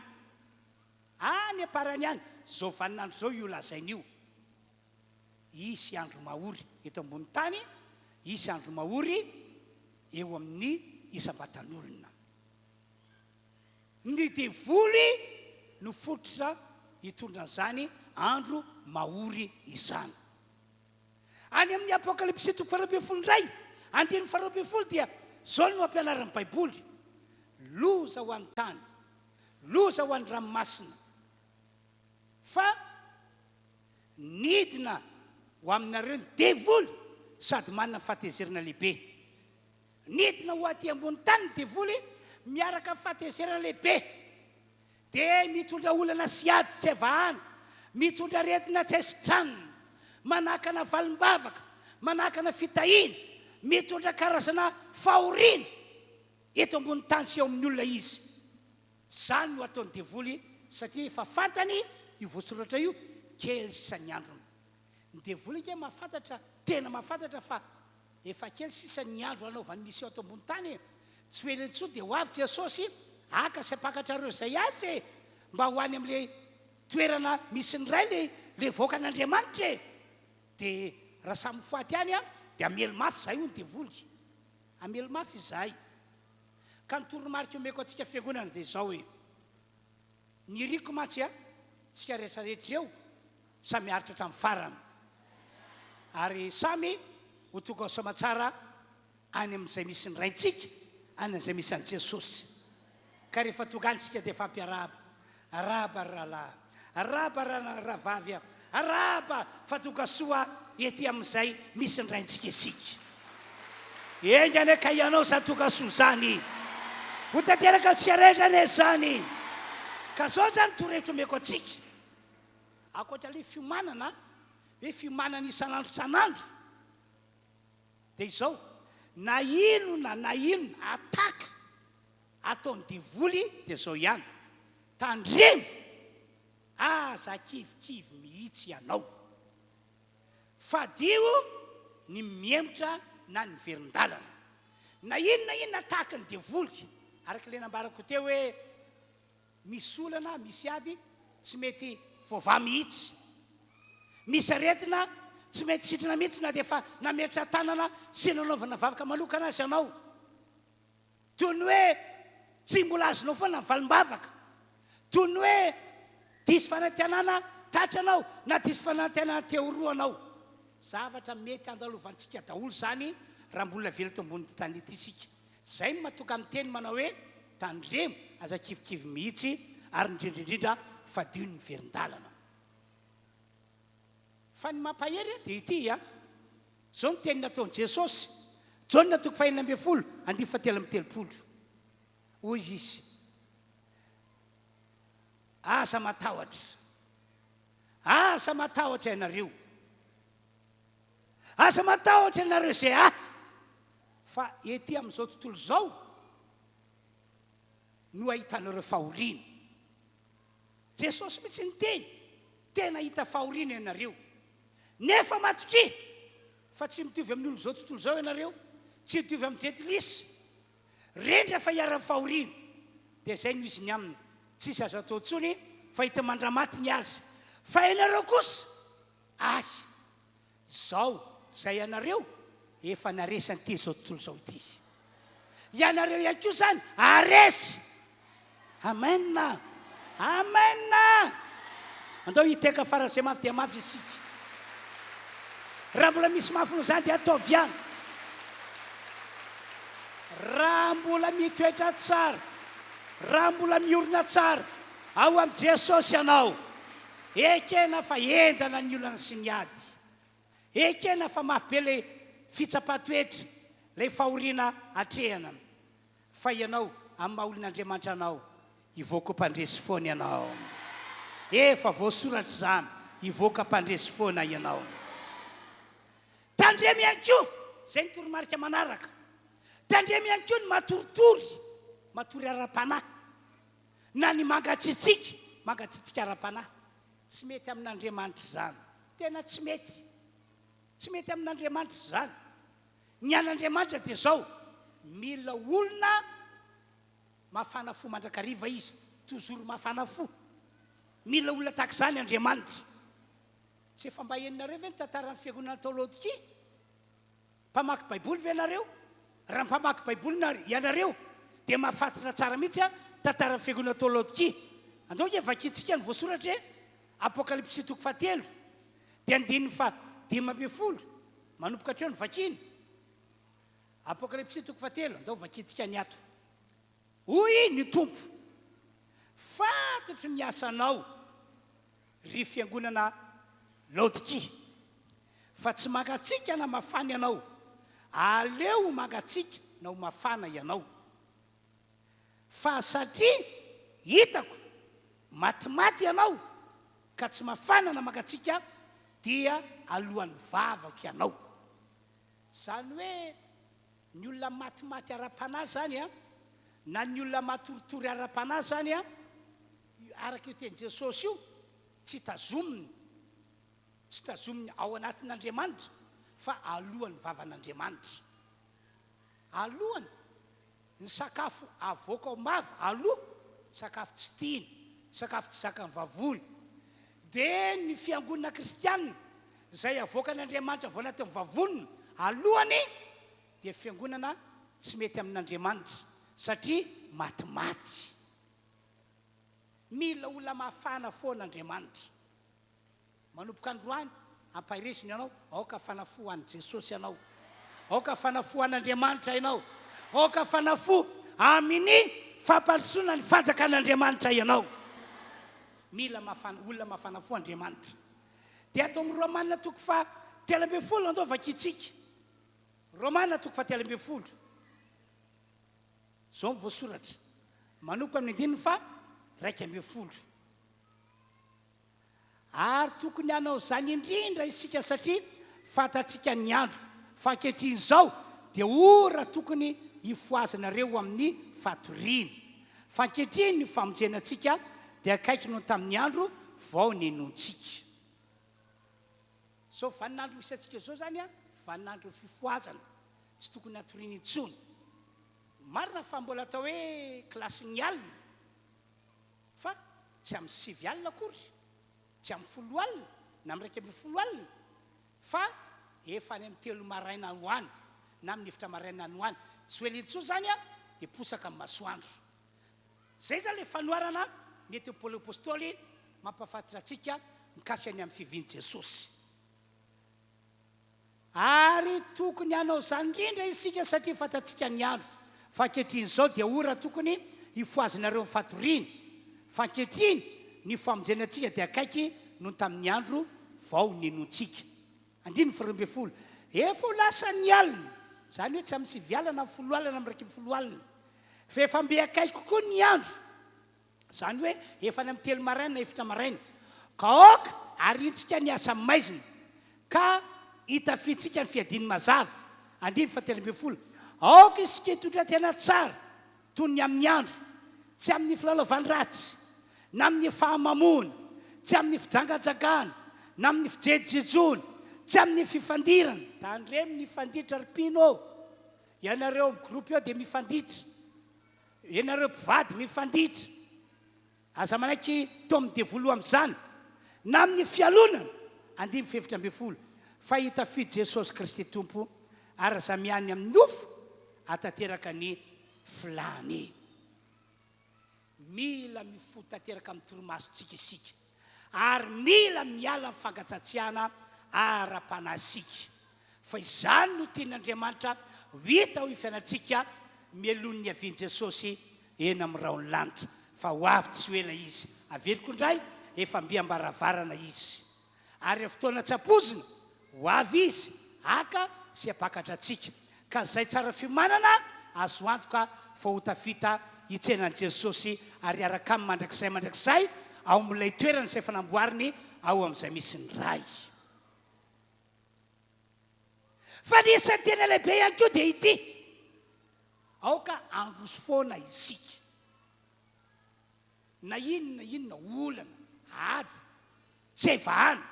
any am-parany ihany, izao vaninandro izao io lazainy io, Hisy andro mahory eto ambony tany, hisy andro mahory eo amin'ny isam-batan'olona. Ny devoly no fototra hitondra an'izany andro mahory izany. Any amin'ny Apokalypsy toko faharoa ambin'ny folo indray, andininy faharoa ambin'ny folo dia izao no ampianarin'ny Baiboly, Loza ho an'ny tany, loza ho an'ny ranomasina, fa Nidina ho aminareo ny devoly sady manana fahatezerana lehibe. Nidina ho aty ambony tany ny devoly miaraka amin'ny fahatezerana lehibe. Dia mitondra olana sy ady tsy hay vahana, mitondra aretina tsy hay sitranina, manakana valim-bavaka, manakana fitahiana, mitondra karazana fahoriana eto ambony tany sy eo amin'ny olona izy. Izany no ataon'ny devoly satria efa fantany io voasoratra io, kely sisa ny androny. Ny devoly ange mahafantatra, tena mahafantatra fa efa kely sisa ny andro hanaovany mission ato ambony tany e! Tsy ho ela intsony dia ho avy Jesosy haka sy hampakatra ireo izay azy e! Mba ho any amin'ilay toerana misy ny Ray ilay ilay vahoakan'Andriamanitra e! Dia raha samy ho faty any an, dia hamely mafy izahay hoy ny devoly. Hamely mafy izahay. Ka ny toromarika omeko antsika fiangonana dia izao hoe, ny iriko mantsy a, tsika rehetra rehetra eo samy haharitra hatramin'ny farany, ary samy ho tonga ao soamatsara any amin'izay misy ny Raintsika, any amin'izay misy an'i Jesosy. Ka rehefa tonga any isika dia fampiarahaba, arahaba ry rahalahy, arahaba ry rahavavy a, arahaba fa tonga soa ety amin'izay misy ny Raintsika isika. Enga anie ka ianao izany tonga soa izany. Ho tanteraka amintsika rehetra anie izany. Ka izao izany torohevitra omeko antsika, ankoatra ilay fiomanana, hoe fiomanana isan'andro isan'andro, dia izao, na inona na inona attaque Ataon'ny devoly dia zao ihany, tandremo! Aza kivikivy mihitsy ianao. Fadio ny mihemotra na ny miverin-dalana. Na inona inona tahaky ny devoly, araka ilay nambarako teo hoe misy olana, misy ady tsy mety voavaha mihitsy. Misy aretina tsy mety sitrana mihitsy na dia efa nametra-tanana sy nanaovana vavaka manokana aza ianao. Toy ny hoe tsy mbola azonao foana ny valim-bavaka. Toy ny hoe diso fanantenana tatsy ianao na diso fanantenana teoroa anao. Zavatra mety handalovantsika daholo izany raha mbola velona eto ambonin'ity tany ity isika. Izay no mahatonga miteny manao hoe tandremo, aza kivikivy mihitsy ary indrindra indrindra fadio ny miverin-dalana. Fa ny mampahery dia ity a! Izao no teny nataon'i Jesosy, Jaona toko fahenina ambin'ny folo, andininy fahatelo amby telopolo. Hoy Izy, Aza matahotra. Aza matahotra ianareo. Aza matahotra ianareo izay ahy, fa ety amin'izao tontolo izao no ahitanareo fahoriana. Jesosy mihitsy niteny, Tena hahita fahoriana ianareo. Nefa matokia fa tsy mitovy amin'ny olon'izao tontolo izao ianareo, tsy mitovy amin'ny jentilisa. Reny rehefa iharan'ny fahoriana, dia izay no izy ny aminy, tsisy azo atao intsony fa hita mandramaty ny azy. Fa ianareo kosa, ahy, Izao, izay ianareo efa naresy an'ity izao tontolo izao ity. Ianareo ihany koa izany haharesy. Amen. Amen. Andao hitehaka faran'izay mafy dia mafy isika. Raha mbola misy mafy noho izany dia ataovy ihany. Raha mbola mitoetra tsara, raha mbola miorina tsara ao amin'i Jesosy ianao, ekena fa henjana ny olana sy ny ady. Ekena fa mafy be ilay fitsapan-toetra, ilay fahoriana atrehana. Fa ianao, amin'ny maha olon'Andriamanitra anao, hivoaka ho mpandresy foana ianao. Efa voasoratra izany, hivoaka mpandresy foana ianao. Tandremo ihany koa, izay ny toromarika manaraka, tandremo ihany koa ny matoritory, matory ara-panahy, na ny mangatsiatsiaka, mangatsiatsiaka ara-panahy. Tsy mety amin'Andriamanitra izany. Tena tsy mety. Tsy mety amin'Andriamanitra izany. Ny an'Andriamanitra dia izao, mila olona mafana fo mandrakariva Izy, toujours mafana fo. Mila olona tahaka izany Andriamanitra. Tsy efa mba henonareo ve ny tantaran'ny fiangonana tao Laodikia? Mpamaky Baiboly ve ianareo? Raha mpamaky Baiboly ianareo dia mahafantatra tsara mihitsy tantaran'ny fiangonana tao Laodikia. Andao ange vakintsika ny voasoratra e! Apokalypsy toko fahatelo dia andininy faha 15, manomboka hatreo ny vakina. Apokalypsy toko fahatelo, andao vakintsika ny ato. Hoy ny Tompo, Fantatro ny asanao, ry fiangonana Laodikia, fa tsy mangatsiaka na mafana ianao, aleo ho mangatsiaka na ho mafana ianao. Fa satria hitako matimaty ianao ka tsy mafana na mangatsiaka dia alohan'ny vavako ianao. Izany hoe ny olona matimaty ara-panahy izany an, na ny olona matoritory ara-panahy izany an, araka io tenin'i Jesosy io, tsy tazominy, tsy tazominy ao anatin'Andriamanitra fa alohan'ny vavan'Andriamanitra. Alohany, ny sakafo avoaka ao am-bava, aloha, sakafo tsy tiany, sakafo tsy zakan'ny vavony. Dia ny fiangonana kristiana izay avoakan'Andriamanitra avy ao anatin'ny vavoniny, alohany, dia fiangonana tsy mety amin'Andriamanitra, satria matimaty. Mila olona mafana foana Andriamanitra. Manomboka androany, ampaherezina ianao, aoka hafana fo ho an'i Jesosy ianao. Aoka hafana fo ho an'Andriamanitra ianao. Aoka hafana fo amin'ny fampandrosoana ny fanjakan'Andriamanitra ianao. Mila mafana, olona mafana fo Andriamanitra. Dia ato amin'ny Romana toko faha 13 andao vakintsika. Romana toko faha 13. Izao no voasoratra, manomboka amin'ny andininy faha 11. Ary tokony hanao izany indrindra isika satria fantatsika ny andro, fa ankehitriny izao dia ora tokony hifohazanareo ho amin'ny fatoriana. Fa ankehitriny ny famonjena antsika dia akaiky noho ny tamin'ny andro vao ninoantsika. Izao vaninandro misy antsika izao izany vaninandron'ny fifohazana, tsy tokony hatoriana intsony. Marina fa mbola atao hoe kilasin'ny alina. Fa tsy amin'ny sivy alina akory, tsy amin'ny folo alina, na amin'ny 11 alina, fa efa any amin'ny telo maraina any ho any, na amin'ny efatra maraina any ho any. Tsy ho ela intsony izany dia posaka ny masoandro. Izay izany ilay fanoharana nentin'i Paoly Apostoly mampahafantatra antsika mikasika ny amin'ny fiavian'i Jesosy. Ary tokony hanao izany indrindra isika satria fantatsika ny andro, fa ankehitriny izao dia ora tokony hifohazinareo amin'ny fatoriana, fa ankehitriny ny famonjena antsika dia akaiky noho ny tamin'ny andro vao ninoantsika. Andininy faharoa ambin'ny folo. Efa ho lasa ny alina, izany hoe tsy amin'ny sivy alina na amin'ny folo alina na amin'ny 11 alina, fa efa mby akaiky koa ny andro. Izany hoe efa any amin'ny telo maraina na efatra maraina. Ka aoka harintsika ny asa maizina, ka hitafiantsika ny fiadiany mazava. Andininy fahatelo ambin'ny folo. Aoka isika hitondra tena tsara toy ny amin'ny andro, tsy amin'ny filalaovan-dratsy, na amin'ny fahamamoana, tsy amin'ny fijangajangana, na amin'ny fijejojejoana, tsy amin'ny fifandirana. Tandremo ny hifanditra ry mpino ô! Ianareo amin'ny groupe eo dia mifanditra. Ianareo mpivady mifanditra, aza manaiky taomin'ny devoly ho amin'izany, na amin'ny fialonana, andininy faha 14, fa hitafiho Jesosy Kristy Tompo, ary aza miany amin'ny nofo hahatanteraka ny filàny. Mila mifoha tanteraka amin'ny torimasontsika isika, ary mila miala amin'ny fangatsatsiahana ara-panahy isika. Fa izany no tian'Andriamanitra ho hita ao fiainantsika mialoha ny niavian'i Jesosy eny amin'ny rahon'ny lanitra. Fa ho avy tsy ho ela Izy. Averiko indray, efa mby am-baravarana Izy. Ary amin'ny fotoana tsy ampoizina, ho avy Izy haka sy hampakatra antsika. Ka izay tsara fiomanana, azo antoka fa ho tafita hitsena an'i Jesosy ary hiaraka Aminy mandrakizay mandrakizay ao amin'ilay toerana izay efa namboariny ao amin'izay misy ny Ray. Fa ny isan'ny tena lehibe ihany koa dia ity, aoka handroso foana isika. Na inona inona olana, ady, tsy hay vahana,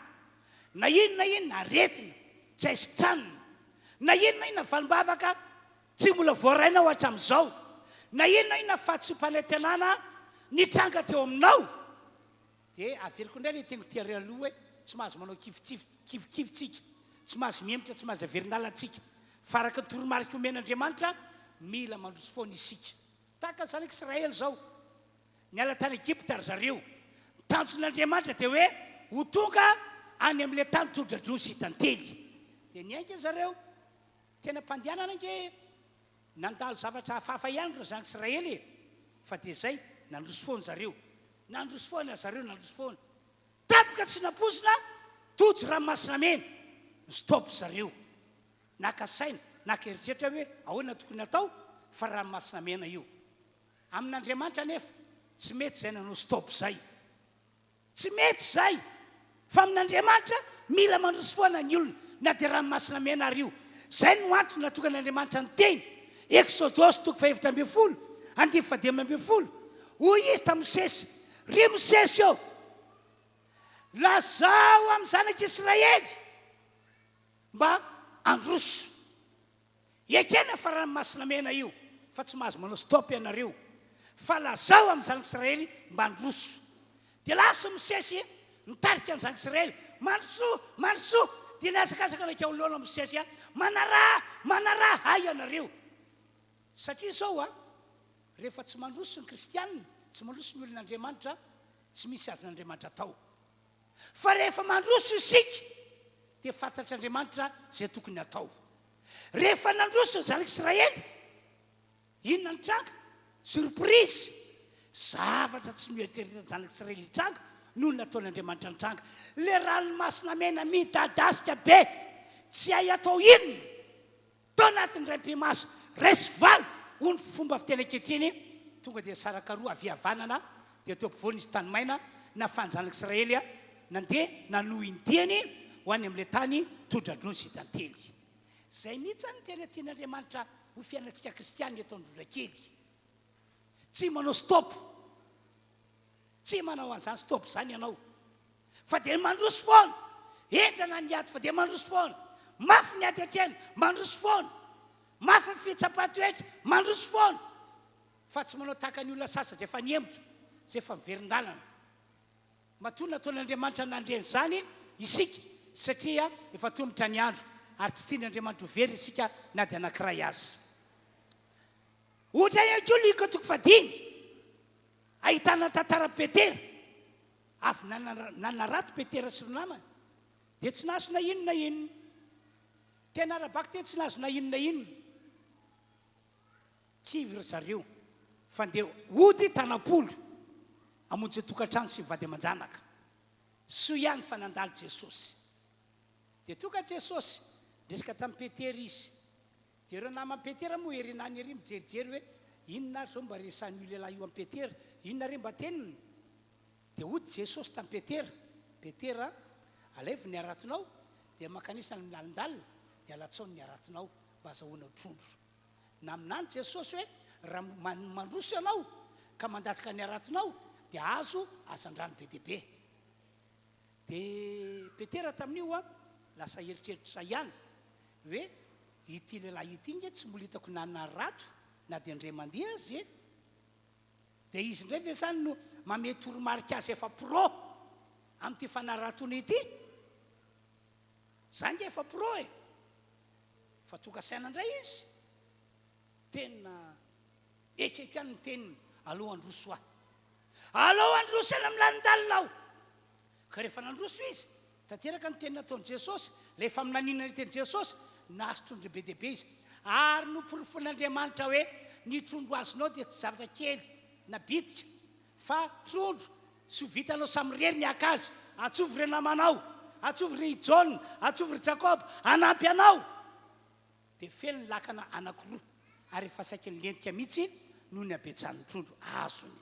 na inona inona aretina, tsy hay sitranina, na inona inona valim-bavaka tsy mbola voarainao hatramin'izao, na inona inona fahatsoam-panantenana nitranga teo aminao, Dia averiko indray ilay teniko tery aloha hoe tsy mahazo manao kivikivy tsika, tsy mahazo mihemotra, tsy mahazo averin-dalana tsika. Fa araka ny toromarika omen'Andriamanitra, mila mandroso foana isika. Tahaka ny zanak'Israely izao, niala tany Egypta ry zareo. Ny tanjon'Andriamanitra dia hoe ho tonga any amin'ilay tany tondra-droa sy tantely. Dia niainga ry zareo. Tena mpandehanana ange nandalo zavatra hafahafa ihany ireo zanak'Israely e! Fa dia izay, nandroso foana zareo. Nandroso foana zareo, nandroso foana. Tampoka tsy nampoizina, tojo ranomasina mena. Ni-stop zareo. Naka saina, naka eritreritra hoe ahoana tokony hatao fa ranomasina mena io. Amin'Andriamanitra anefa, tsy mety izay nanao stop izay. Tsy mety izay! Fa amin'Andriamanitra, mila mandroso foana ny olona, na dia ranomasina mena ary io. Izay no antony natokan'Andriamanitra ny teny. Eksodosy toko fahefatra ambinifolo, andininy fahadimy ambinifolo. Hoy Izy tamin'i Mosesy, Ry Mosesy ô, lazao amin'ny zanak'Israely mba handroso. Ekena fa ranomasina mena io fa tsy mahazo manao stop ianareo fa lazao amin'ny zanak'Israely mba handroso. Dia lasa Mosesy nitarika ny zanak'Israely, mandrosoa, mandrosoa! Dia nihazakazaka nankeo anoloana Mosesy, manaraha, manaraha ahy ianareo. Satria izao an, rehefa tsy mandroso ny kristianina, tsy mandroso ny olon'Andriamanitra, tsy misy azon'Andriamanitra atao. Fa rehefa mandroso isika dia fantatr'Andriamanitra izay tokony hatao. Rehefa nandroso ny zanak'Israely, inona no nitranga? Surprise! Zavatra tsy noeritreretin'ny zanak'Israely hitranga no nataon'Andriamanitra nitranga. Ilay ranomasina mena midadasika be, tsy hay atao inona. Tao anatin'ny indray pimaso, resy valo, hoy ny fomba fiteny ankehitriny, tonga dia nisaraka roa havia havanana, dia teo ampovoany nisy tany maina, nahafahan'ny zanak'Israely nandeha nanohy ny diany ho any amin'ilay tany tondra-dronono sy tantely. Izay mihitsy no tena tian'Andriamanitra ho fiainantsika kristiana eto Androndrakely. Tsy manao stop. Tsy manao an'izany stop izany ianao fa dia mandroso foana. Henjana ny ady fa dia mandroso foana. Mafy ny ady atrehina, mandroso foana. Mafy ny fitsapan-toetra, mandroso foana. Fa tsy manao tahaka ny olona sasany izay efa nihemotra, izay efa miverin-dalana. Matoa nataon'Andriamanitra nandre an'izany isika satria efa atomotra ny andro ary tsy tian'Andriamanitra ho very isika na dia anankiray aza. Ohatra ihany koa Lioka toko fahadimy. Ahitana ny tantaran'i Petera. Avy nanarato Petera sy ry namany, dia tsy nahazo na inona na inona. Tena ara-bakiteny tsy nahazo na inona na inona. Kivy ry zareo fa ndeha hody tanam-polo hamonjy ny tokantrano sy ny vady aman-janaka. Soa ihany fa nandalo Jesosy. Dia tonga Jesosy, niresaka tamin'i Petera Izy. Dia ireo naman'i Petera moa ery nany ery mijerijery hoe, Inona ary izao mba resahin'io lehilahy io amin'i Petera? Inona re mba teniny? Dia hoy Jesosy tamin'i Petera, Petera a, alaivo ny haratonao, dia mankanesa any amin'ny lalindalina, dia alatsao ny haratonao, mba hazahoanao trondro. Naminany Jesosy hoe, Raha mandroso ianao ka mandatsaka ny haratonao, dia hahazo hazandrano be dia be. Dia Petera tamin'io lasa eritreritra ihany hoe ity lehilahy ity nge tsy mbola hitako nanarato na dia indray mandeha aza e! Dia izy indray ve izany no mamehy toromarika azy efa pro amin'ity fanaratoana ity? Za nge efa pro e! Fa tonga saina indray izy, tena ekeko ihany ny teniny, aleo handroso aho. Aleo handroso any amin'ny lalindalina aho. Ka rehefa nandroso izy. Tanteraka ny teny nataon'i Jesosy, ilay faminaniana nentin'i Jesosy, nahazo trondro be dia be izy. Ary noporofoin'Andriamanitra hoe ny trondro azonao dia tsy zavatra kely na bitika, fa trondro tsy ho vitanao samirery ny haka azy. Antsovy ireo namanao, antsovy ry Jaona, antsovy ry Jakoba, hanampy anao. Dia feno ny lakana anankiroa, ary efa saika nilentika mihitsy noho ny habetsahan'ny trondro azony.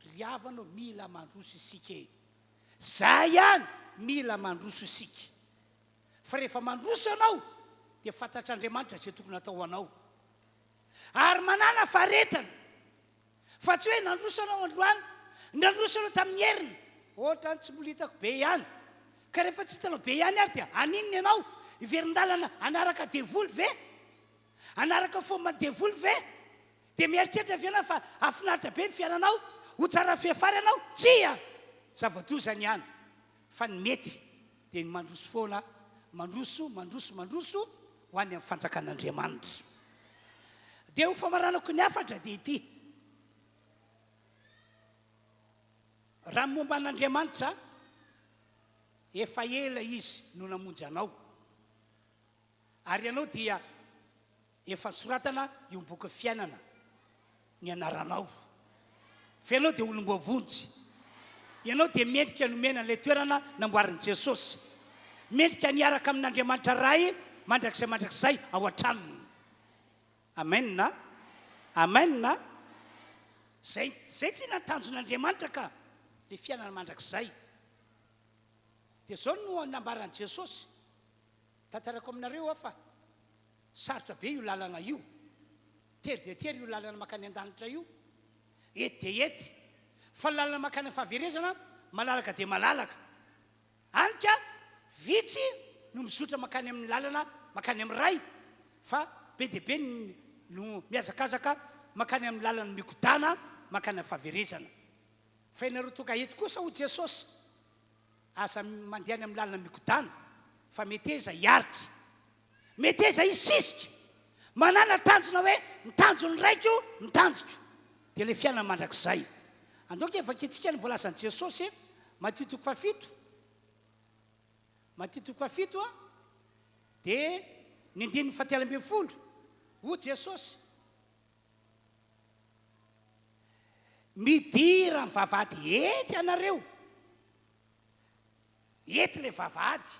Ry havana ô, mila mandroso isika e! Zay ihany, mila mandroso isika. Fa rehefa mandroso ianao, dia fantatr'Andriamanitra izay tokony hatao ho anao. Ary manàna faharetana. Fa tsy hoe nandroso ianao androany, nandroso ianao tamin'ny heriny, ohatran'ny tsy mbola hitako be ihany. Ka rehefa tsy hitanao be ihany ary dia haninona ianao? Hiverin-dalana hanaraka devoly ve? Hanaraka fomban'ny devoly ve? Dia mieritreritra ve ianao fa hahafinaritra be ny fiainanao? Ho tsara fiafara ianao? Tsia! Zava-doza ny any. Fa ny mety dia ny mandroso foana, mandroso, mandroso, mandroso ho any amin'ny fanjakan'Andriamanitra. Dia ho famaranako ny hafatra dia ity. Raha ny momba an'Andriamanitra, efa ela Izy no namonjy anao. Ary ianao dia efa soratana eo amin'ny bokin'ny fiainana ny anaranao. Fa ianao dia olom-boavonjy. Ianao dia mendrika nomena an'ilay toerana namboarin'i Jesosy. Mendrika ny hiaraka amin'Andriamanitra Ray mandrakizay mandrakizay ao an-tranony. Amen a! Amen a! Zay, zay tsinona ny tanjon'Andriamanitra ka, ilay fiainana mandrakizay. Dia izao no nambaran'i Jesosy. Tantaraiko aminareo aho fa sarotra be io lalana io. Tery dia tery io lalana mankany an-danitra io. Ety dia ety. Fa ny lalana mankany amin'ny fahaverezana malalaka dia malalaka. Any ka vitsy no mizotra mankany amin'ny lalana mankany amin'ny Ray fa be dia be ny no mihazakazaka mankany amin'ny lalana mikodana mankany amin'ny fahaverezana. Fa ianareo tonga eto kosa hoy Jesosy. Aza mandeha any amin'ny lalana mikodana fa meteza hiaritra. Meteza hisisika. Manàna tanjona hoe ny tanjon'ny raiko ny tanjoko. Dia ilay fiainana mandrakizay. Andao ange vakintsika ny voalazan'i Jesosy, Matio toko fahafito. Matio toko fahafito dia ny andininy fahatelo ambin'ny folo. Hoy Jesosy, Midira amin'ny vavahady ety ianareo. Ety ilay vavahady.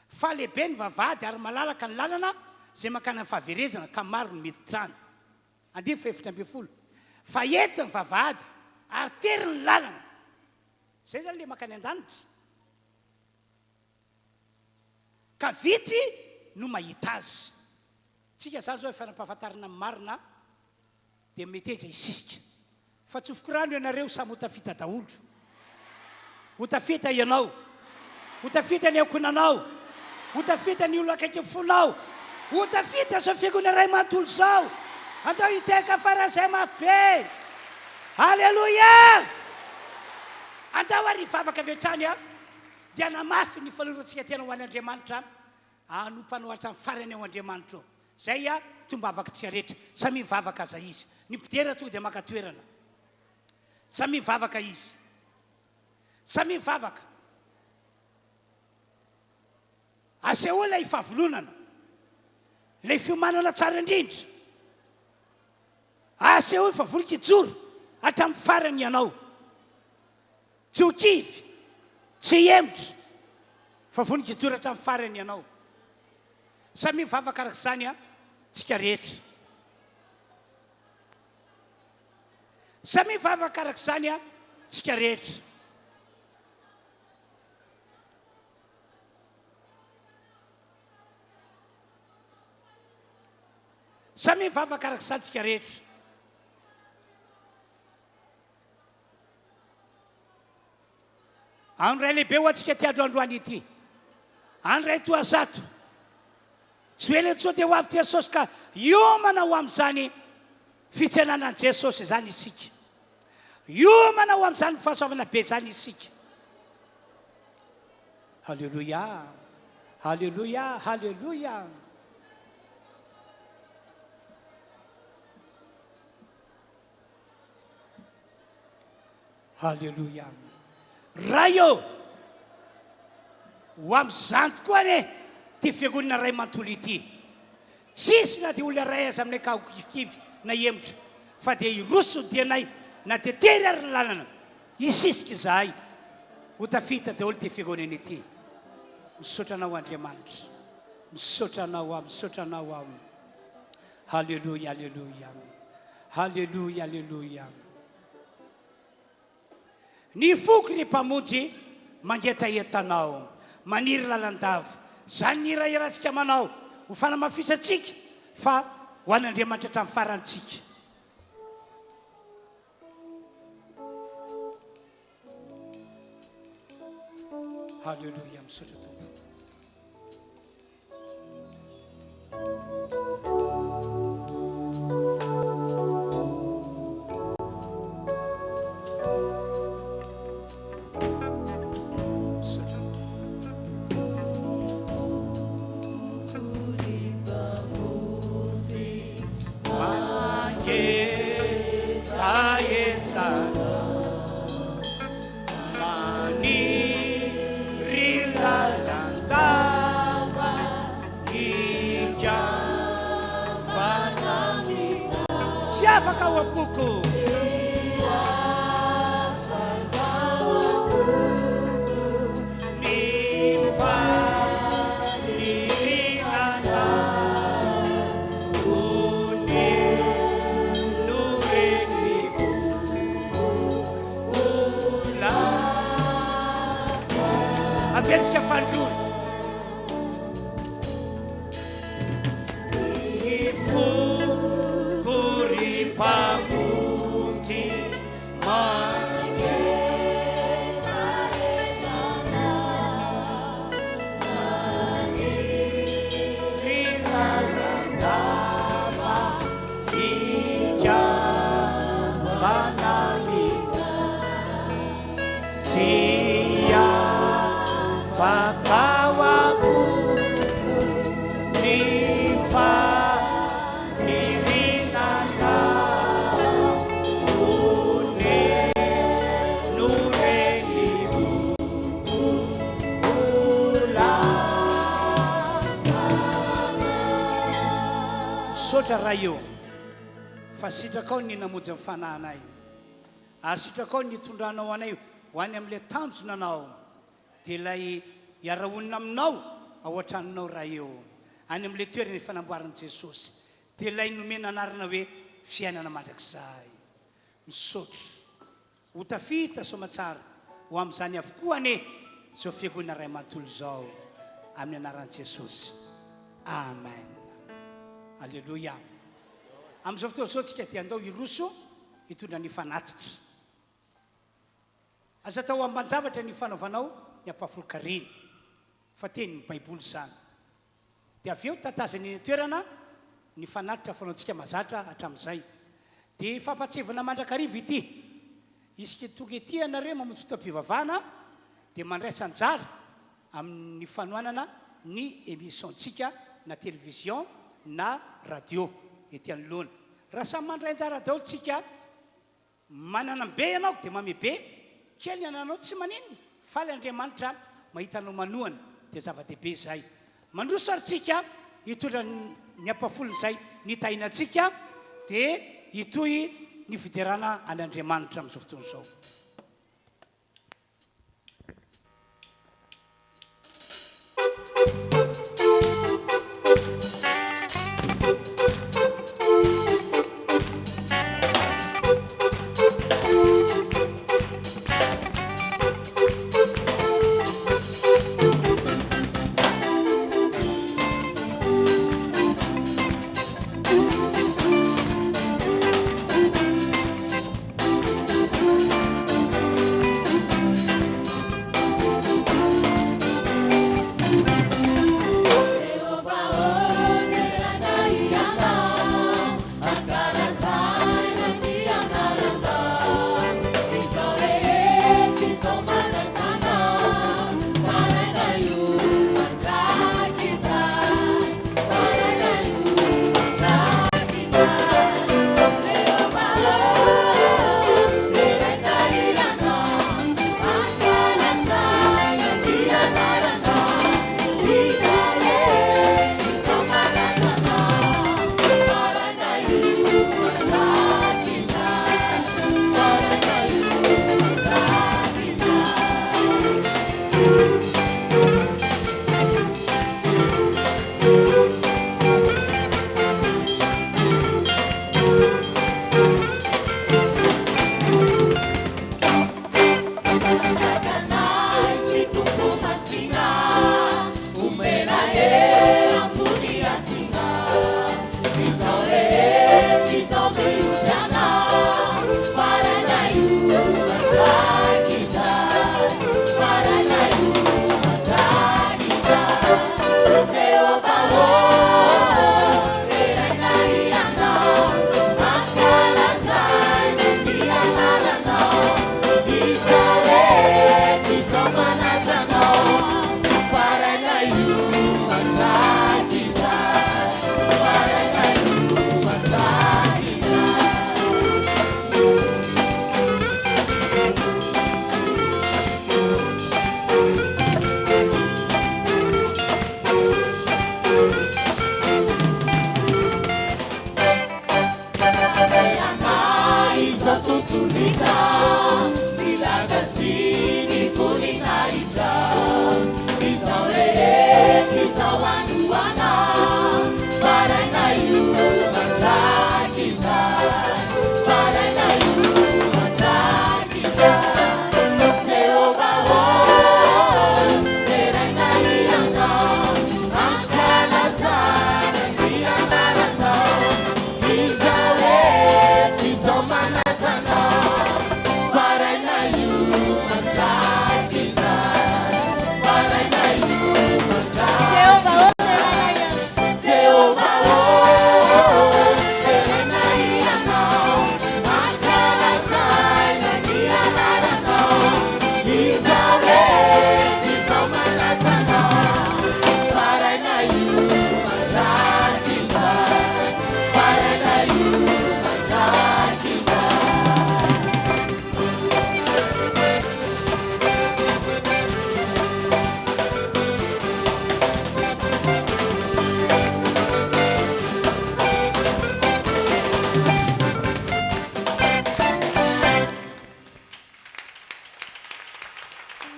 Fa lehibe ny vavahady ary malalaka ny lalana izay mankany amin'ny fahaverezana ka maro no miditra any. Andininy fahefatra ambin'ny folo. Fa ety ny vavahady ary tery ny lalana. Izay izany ilay mankany an-danitra. Ka vitsy no mahita azy. Tsika zany zao efa nampahafantarina ny marina dia meteza hisisika. Fa tsofiko rano ianareo samy ho tafita daholo. Ho tafita ianao. Ho tafita ny ankohonanao. Ho tafita ny olona akaiky fonao. Ho tafita izao fiangonana iray manontolo izao. Andao hitehaka faran'izay mafy be. Aleloia! Andao ary hivavaka avy hatrany dia hanamafy ny fanolorantsika tena ho an'Andriamanitra. Hanompanao hatramin'ny farany ao Andriamanitra ô. Zay a tombavaka tsika rehetra. Samia mivavaka aza izy. Ny mpidera tonga dia maka toerana. Samia mivavaka izy. Samia mivavaka. Asehoy ilay fahavononana. Ilay fiomanana tsara indrindra. Asehoy fa voky hijoro hatramin'ny farany ianao. Tsy ho kivy, tsy hihemotra, fa vonon kijoro hatramin'ny farany ianao. Samia mivavaka araka izany tsika rehetra. Samia mivavaka araka izany tsika rehetra. Samia mivavaka araka izany tsika rehetra. Andro iray lehibe ho antsika ity andro androany ity. Andro iray toa zato. Tsy ho ela intsony dia ho avy Jesosy ka hiomana ho amin'izany fitsenana an'i Jesosy izany isika. Hiomana ho amin'izany fahasoavana be izany isika. Haleloia. Haleloia, haleloia. Haleloia. Ray ô! Ho amin'izany tokoa anie ity fiangonana iray manontolo ity. Tsy hisy na dia olona iray aza aminay ka ho kivikivy na hihemotra, fa dia hiroso ny dianay na dia tery ary ny lalana. Hisisika izahay. Ho tafita daholo ity fiangonana ity. Misaotra Anao Andriamanitra. Misaotra Anao aho, misaotra Anao aho. Haleloia, haleloia. Haleloia, haleloia. Ny foko ry Mpamonjy mangetaheta Anao, maniry lalandava. Izany ny hira iarahantsika manao ho fanamafisantsika fa ho an'Andriamanitra hatramin'ny farany tsika. Haleloia, misaotra Tompo. Maniry lalandava hikambana Tsy afaka ao am-poko. Tsy afaka ao am-poko. Ny faniriana anao Oneno re ny foko. Avetsika fandroana. Ny foko ry Mpamonjy Mangetaheta Maniry lalandava hikambana Tsy afaka ao am-poko ny faniriana anao Oneno re ny foko ho lalandava. Misaotra Ray ô, fa sitrakao ny namonjy ny fanahinay. Ary sitrakao ny hitondranao anay ho any amin'ilay tanjona anao, dia ilay hiara-honina aminao ao an-tranonao Ray ô, any amin'ilay toerana ifanamboaran'i Jesosy, dia ilay nomena anarana hoe fiainana mandrakizay. Misaotra. Ho tafita soamatsara ho amin'izany avokoa anie izao fiangonana iray manontolo izao, amin'ny anaran'i Jesosy. Amen. Aleloia. Amin'izao fotoana izao tsika dia andao hiroso hitondra ny fanatitra. Aza atao amban-javatra ny fanaovanao ny ampahafolon-karena, fa tenin'ny Baiboly izany. Dia avy eo tatazana eny an-toerana ny fanatitra fanaontsika mazatra hatramin'izay. Dia fampahatsiahivana mandrakariva ity. Isika tonga ety ianareo mamonjy fotoam-pivavahana dia mandraisa anjara amin'ny fanohanana ny émission-ntsika na télévision na radio ety anoloana. Raha samy mandray anjara daholo tsika, manana be ianao dia mame be, kely ny ananao tsy maninona, faly Andriamanitra mahita anao manohana dia zava-dehibe izay. Mandroso ary tsika hitondra ny ampahafolony izay nitahiana antsika dia hitohy ny fiderana an'Andriamanitra amin'izao fotoana izao.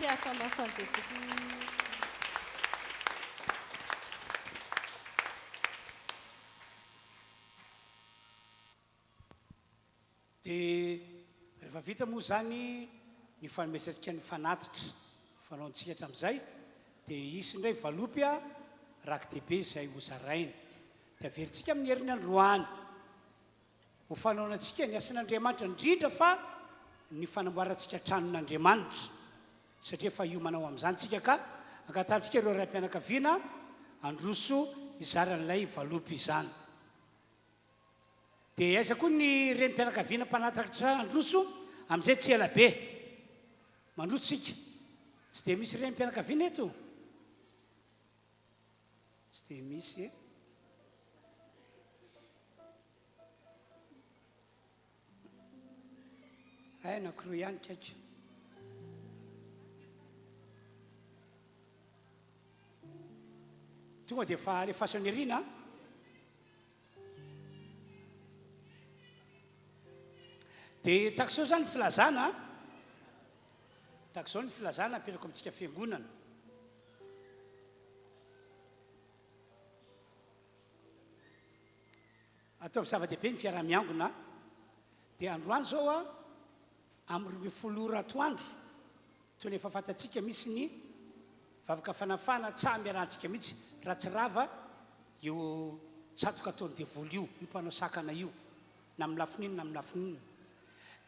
Mitehafa mafy ho an'i Jesosy. Dia rehefa vita moa izany ny fanomezantsika ny fanatitra fanaontsika hatramin'izay dia hisy indray valopy raki-dehibe izay hozaraina. Dia averintsika amin'ny heriny androany ho fanaonantsika ny asan'Andriamanitra indrindra fa ny fanamboarantsika tranon'Andriamanitra satria efa hiomana ho amin'izany tsika ka angatahantsika ireo raim-pianakaviana handroso hizara an'ilay valopy izany. Dia aiza koa ny renim-pianakaviana mpanatratra handroso amin'izay tsy ela be. Mandroso tsika. Tsy dia misy renim-pianakaviana eto? Tsy dia misy e. Hay anankiroa ihany kaiky. Tonga dia efa alefaso any aoriana a. Dia tahaka izao izany ny filazana, tahaka izao ny filazana apetrako amintsika fiangonana. Ataovy zava-dehibe ny fiaraha-miangona. Dia androany izao a, amin'ny 12 ora atoandro, toy ny efa fantatsika misy ny vavaka fanafahana tsaha miarahantsika mihitsy raha tsy rava io tsatoka ataon'ny devoly io, io mpanao sakana io, na amin'ny lafiny inona na amin'ny lafiny inona.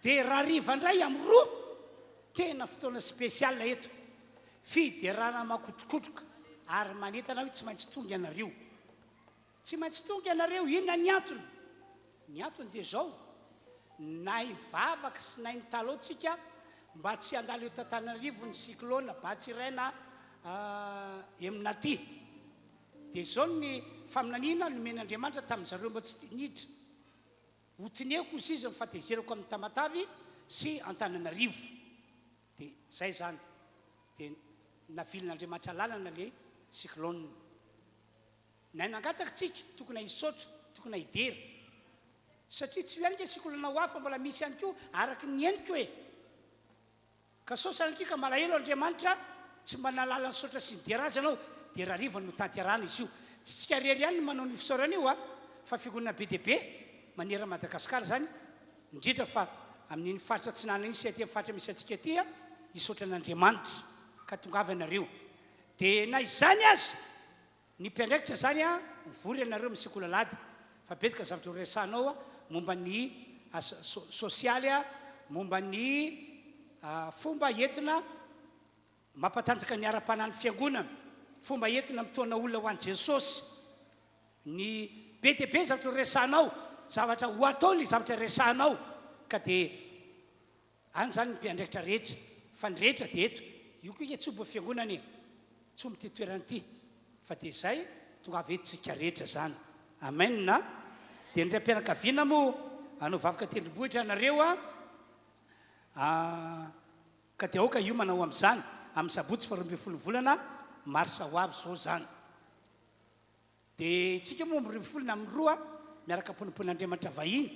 Dia rahariva indray amin'ny roa, tena fotoana spécial eto, fiderana makotrokotroka ary manentana hoe tsy maintsy tonga ianareo. Tsy maintsy tonga ianareo, inona ny antony? Ny antony dia izao, nay nivavaka sy nay nitalao tsika mba tsy handalo eto Antananarivo ny cyclone Batsirai na Emnati. Dia izao ny faminaniana nomen'Andriamanitra tamin'izareo mba tsy niditra. Ho tineko hozy izy ny fahatezerako amin'i Tamatave sy Antananarivo. Dia izay izany. Dia navilin'Andriamanitra lalana ilay cyclone. Nay nangataka tsika, tokony hisaotra, tokony hidera. Satria tsy ho ihany nge sikolana ho ahy fa mbola misy ihany koa araka ny henoko e! Ka sao sanatria ka malahelo Andriamanitra tsy mba nahalala nisaotra sy nidera azy ianao dia rariva no tanterahana izy io. Tsy tsika irery ihany no manao an'io fisaorana io a! Fa fiangonana be dia be manerana Madagascar izany, indrindra fa amin'iny faritra atsinanana iny sy aty amin'ny faritra misy antsika aty a! Hisaotra an'Andriamanitra. Ka tongava ianareo. Dia na izany aza. Ny mpiandraikitra zany a, mivory ianareo amin'ny sekoly alahady fa betsaka ny zavatra ho resahanao a, momba ny asa sosialy a, momba ny fomba entina mampatanjaka ny ara-panahin'ny fiangonana, fomba entina mitaona olona ho an'i Jesosy, ny be dia be zavatra ho resahanao, zavatra ho atao ilay zavatra resahanao ka dia. Any zany ny mpiandraikitra rehetra fa ny rehetra dia eto. Io koa nge tsy omby fiangonana e. Tsy omby ity toerana ity fa dia izay tongava eto tsika rehetra zany. Amen a. Dia ny raim-pianakaviana moa hanao vavaka tendrombohitra ianareo a. Ka dia aoka hiomana ho amin'izany amin'ny sabotsy faha 12 ny volana marsa ho avy izao izany. Dia tsika moa amin'ny 12 na amin'ny roa miaraka am-ponompoan'Andriamanitra vahiny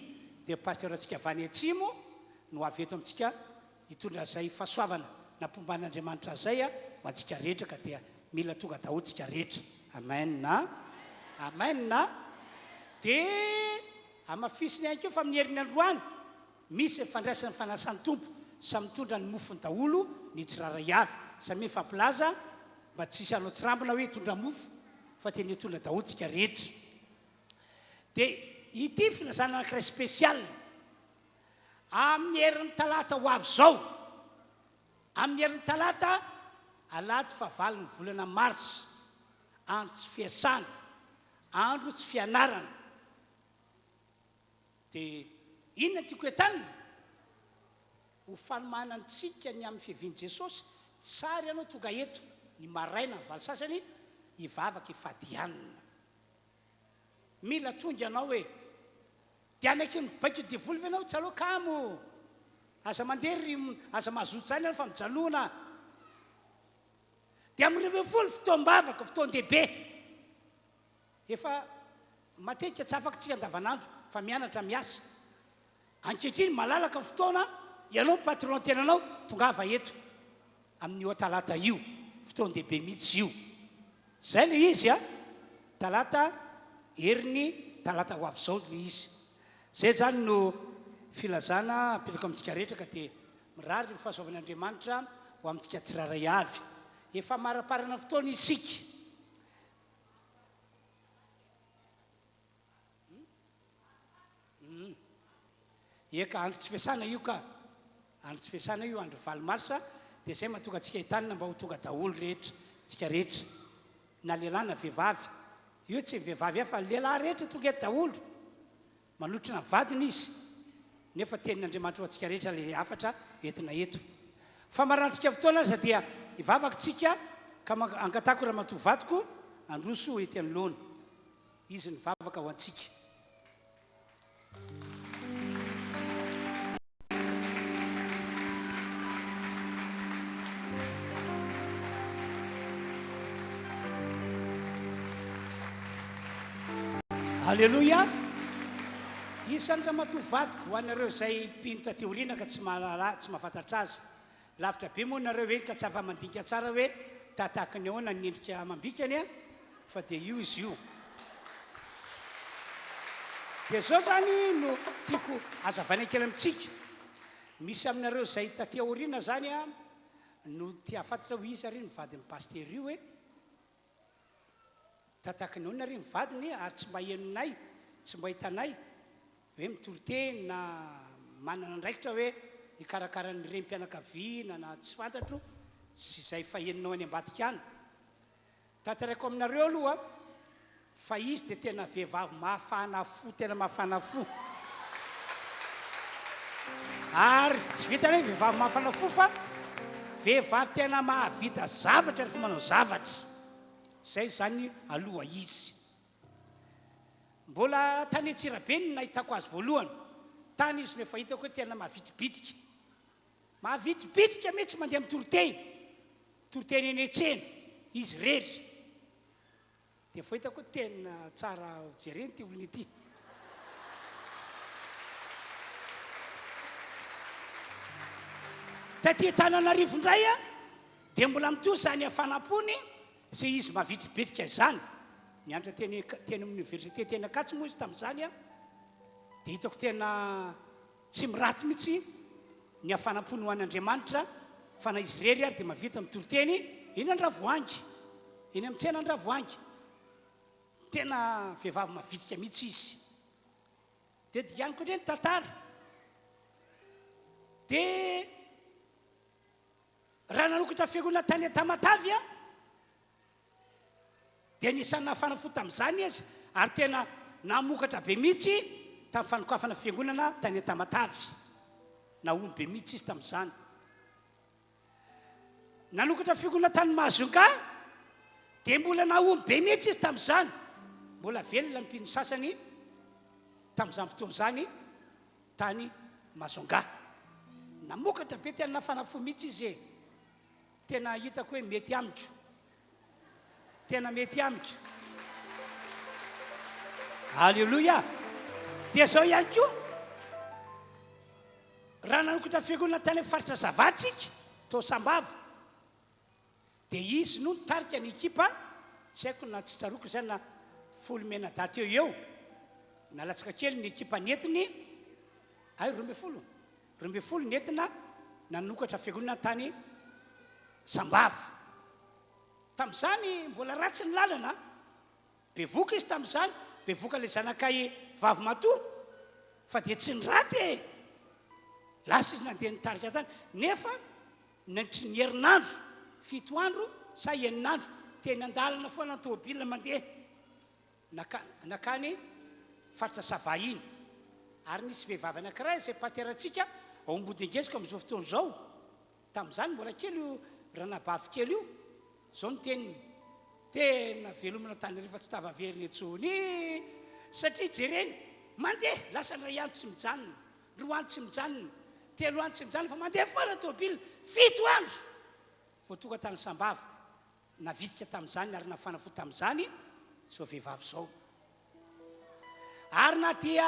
dia pasteur antsika avy any atsimo no avy eto amintsika hitondra izay fahasoavana nampomban'Andriamanitra izay ho antsika rehetra ka dia mila tonga daholo tsika rehetra. Amen a. Amen a. Dia hamafisina ihany koa fa amin'ny herin'ny androany misy ny fandraisana ny fanasan'ny Tompo, samy mitondra ny mofony daholo ny tsirairay avy, samy mifampilaza mba tsy hisy hanao tsirambina hoe hitondra mofo fa tena hitondra daholo tsika rehetra. Dia ity filazana anankiray spécial amin'ny herin'ny talata ho avy izao, amin'ny herin'ny talata alahady fahavalon'ny volana mars, andro tsy fiasana, andro tsy fianarana. Dia inona no tiako entanina? Ho fanomanantsika ny amin'ny fiavian'i Jesosy, tsara ianao tonga eto ny maraina amin'ny valo sasany hivavaka hifady hanina. Mila tonga ianao e! Dia hanaiky ny baiko devoly ve ianao? Tsy aleo kamo! Aza mandeha ry, aza mazoto izany ianao fa mijanona. Dia amin'ny 12 fotoam-bavaka, fotoan-dehibe. Efa matetika tsy afaka tsika andavanandro fa mianatra miasa. Ankehitriny malalaka ny fotoana, ianao patron tenanao tongava eto. Amin'io talata io. Fotoan-dehibe mihitsy io. Izay ilay izy a! Talata heriny talata ho avy izao ilay izy. Izay izany no filazana apetrako amintsika rehetra ka dia mirary ny fahasoavan'Andriamanitra ho amintsika tsirairay avy. Efa amaraparana fotoana isika. Hum. Eka, andro tsy fiasana io ka. Andro tsy fiasana io, andro valo marsa, dia izay mahatonga antsika hitanina mba ho tonga daholo rehetra, tsika rehetra. Na lehilahy na vehivavy. Io tsy ny vehivavy ihany fa lehilahy rehetra tonga eto daholo. Manotrona ny vadiny izy. Nefa tenin'Andriamanitra ho antsika rehetra ilay hafatra entina eto. Famaranantsika fotoana aza dia hivavaka tsika ka angatahako ramatoa vadiko handroso ety anoloana. Izy nivavaka ho antsika. Aleloia! Isan'ny ramatoa vadiko ho anareo izay mpino taty aoriana ka tsy mahalala, tsy mahafantatra azy. Lavitra be moa nareo eny ka tsy afa mandinika tsara hoe tahatahaky ny ahoana ny endrika amam-bikany a! Fa dia io izy io. Dia zao zany no tiako hazavaina kely amintsika. Misy aminareo izay taty aoriana zany a no te hahafantatra hoe iza ary ny vadin'i Pasitera io e! Tataky ny olona ry ny vadiny ary tsy mba henonay, tsy mba hitanay hoe mitory teny na manana andraikitra hoe hikarakara ny renim-pianakaviana na tsy fantatro sy izay fahenonao any ambadika any. Tantaraiko aminareo aloha fa izy dia tena vehivavy mafana fo, tena mafana fo. Ary tsy vitan'ny hoe vehivavy mafana fo fa vehivavy tena mahavita zavatra rehefa manao zavatra. Izay izany aloha izy. Mbola tany Antsirabe no nahitako azy voalohany. Tany izy no efa hitako hoe tena mavitribitrika. Mavitribitrika mihitsy mandeha mitoriteny. Mitoriteny eny an-tsena, izy irery. Dia efa hitako hoe tena tsara jerena ity olona ity. Taty Antananarivo indray dia mbola mitohy izany hafanam-pony sy izy mavitribitrika izany. Nianatra teny teny amin'ny oniversite teny Ankatso moa izy tamin'izany dia hitako tena tsy miraty mihitsy ny hafanam-pony ho an'Andriamanitra fa na izy irery ary dia mahavita mitory teny eny Andravoahangy, eny amin'ny tsena Andravoahangy. Tena vehivavy mavitrika mihitsy izy. Dia dianiko indray ny tantara. Dia raha nanokatra fiangonana tany Tamatave aho, dia anisan'ny nahafana fo tamin'izany izy ary tena namokatra be mihitsy tamin'ny fanokafana fiangonana tany Tamatave. Nahomby be mihitsy izy tamin'izany. Nanokatra fiangonana tany Mahajunga dia mbola nahomby be mihitsy izy tamin'izany. Mbola velona ny mpino sasany tamin'izany fotoana izany tany Majunga. Namokatra be, tena nafana fo mihitsy izy e. Tena hitako hoe mety amiko. Tena mety amiko. Aleloia! Dia izao ihany koa, raha nanokatra fiangonana tany amin'ny faritra Sava tsika, tao Sambava, dia izy no nitarika ny ekipa, tsy haiko na tsy tsaroako izany na folo mianadahy teo eo, nalatsaka kely ny ekipa nentiny, hay 12, 12 nentina nanokatra fiangonana tany Sambava. Tamin'izany mbola ratsy ny lalana, bevoka izy tamin'izany, bevoka ilay zanakay vavimatoa, fa dia tsy niraty e! Lasa izy nandeha nitarika tany, nefa nandritry ny herinandro, fito andro sa enina andro, teny an-dalana foana ny tômôbila mandeha naka, nakany faritra Sava iny. Ary nisy vehivavy anankiray izay paterantsika ao Ambodingezoka amin'izao fotoana izao, Tamin'izany mbola kely io ranabavy kely io, izao ny teniny, Tena velomina tany rehefa tsy tafaverina intsony satria jereny, mandeha, lasa indray andro tsy mijanona, roa andro tsy mijanona, telo andro tsy mijanona fa mandeha foana tôbila, fito andro vao tonga tany Sambava. Navitrika tamin'izany ary nafana fo tamin'izany izao vehivavy izao. Ary na dia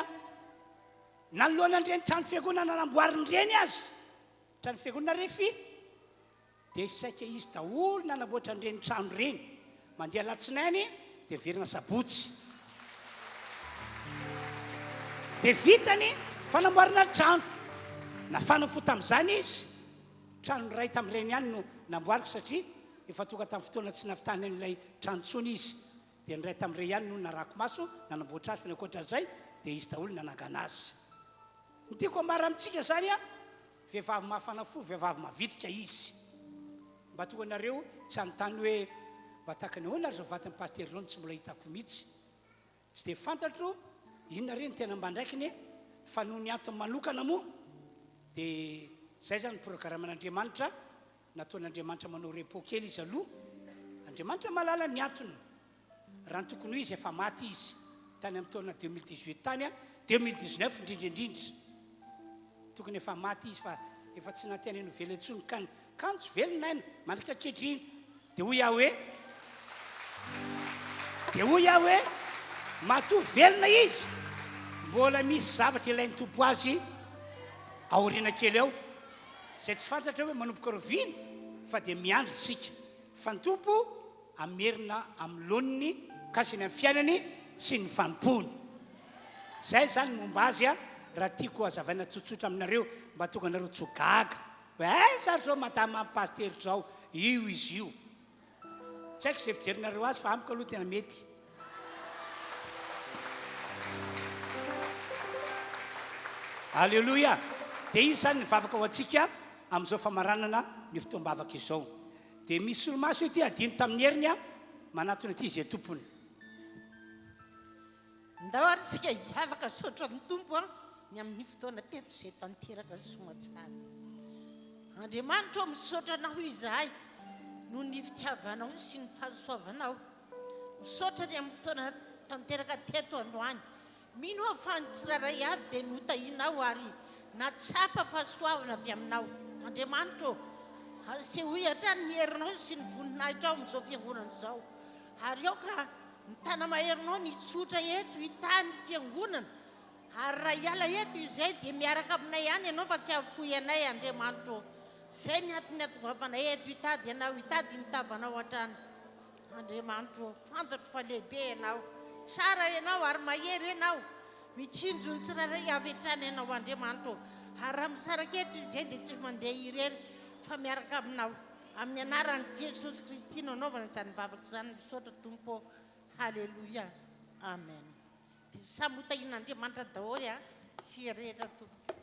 nanoloana an'ireny trano fiangonana namboariny ireny aza, trano fiangonana Refi. Dia saika izy daholo nanamboatra an'ireny trano ireny. Mandeha alatsinainy dia miverina sabotsy. Dia vita ny fanamboarana ny trano. Nafana fo tamin'izany izy. Trano iray tamin'ireny ihany no namboariko satria efa tonga tamin'ny fotoana tsy nahavitany an'ilay trano intsony izy. Dia ny iray tamin'irey ihany no narahako maso nanamboatra azy fa ny ankoatra an'izay dia izy daholo nanangana azy. Ny tiako ambara amintsika izany an, vehivavy mafana fo, vehivavy mavitrika izy. Mba tonga nareo tsy hanontany hoe mba tahaka ny ahoana ary izao vatan'i Pasitera izao no tsy mbola hitako mihitsy. Tsy dia fantatro inona re ny tena mba andraikiny e, fa noho ny antony manokana moa dia izay izany ny programaman'Andriamanitra, nataon'Andriamanitra manao repos kely izy aloha, Andriamanitra mahalala ny antony. Raha ny tokony ho izy efa maty izy tany amin'ny taona 2018 tany a, 2019 indrindra indrindra. Tokony efa maty izy fa efa tsy nantenainy ho velona intsony kan kanjo velona aina mandraka ankehitriny. Dia hoy aho hoe, dia hoy aho hoe, matoa velona izy, mbola misy zavatra ilain'ny Tompo azy aoriana kely ao, izay tsy fantatra hoe manomboka rahoviana, fa dia miandry isika fa ny Tompo hamerina amin'ny laoniny mikasika ny amin'ny fiainany sy ny fanompoany. Izay izany ny momba azy raha tiako hazavaina tsotsotra aminareo mba hahatonga anareo tsy ho gaga hoe aiza ary izao madama pasitera izao, io izy io. Tsy haiko izay fijerinareo azy fa amiko aloha tena mety. Aleloia! Dia izy izany nivavaka ho antsika amin'izao famaranana ny fotoam-bavaka izao. Dia misy solomaso ity adino tamin'ny heriny a, manatona ity izay tompony. Ndao ary tsika hivavaka saotra ny Tompo a ny amin'ny fotoana teto izay tanteraka soamantsara. Andriamanitra ô misaotra Anao izahay noho ny fitiavanao sy ny fahasoavanao. Misaotra ny amin'ny fotoana tanteraka teto androany. Mino aho fa ny tsirairay avy dia notahianao ary nahatsapa fahasoavana avy aminao. Andriamanitra ô, asehoy hatrany ny herinao sy ny voninahitrao amin'izao fiangonana izao. Ary aoka ny tana-maherinao ny hitsotra eto hitahy ny fiangonana. Ary raha hiala eto izay dia miaraka aminay ihany ianao fa tsy hahafoy anay, Andriamanitra ô. Izay ny antony hatongavanay eto hitady anao, hitady ny tavanao hatrany. Andriamanitro ô, fantatro fa lehibe Ianao, tsara Ianao ary mahery Ianao, mitsinjo ny tsirairay avy hatrany Ianao Andriamanitro ô, ary raha misaraka eto izay dia tsy mandeha irery fa miaraka Aminao, amin'ny anaran'i Jesosy Kristy no anaovana izany vavaka izany, misaotra Tompo ô, Haleloia, Amen. Dia samy ho tahian'Andriamanitra daholo sy rehetra Tompoko.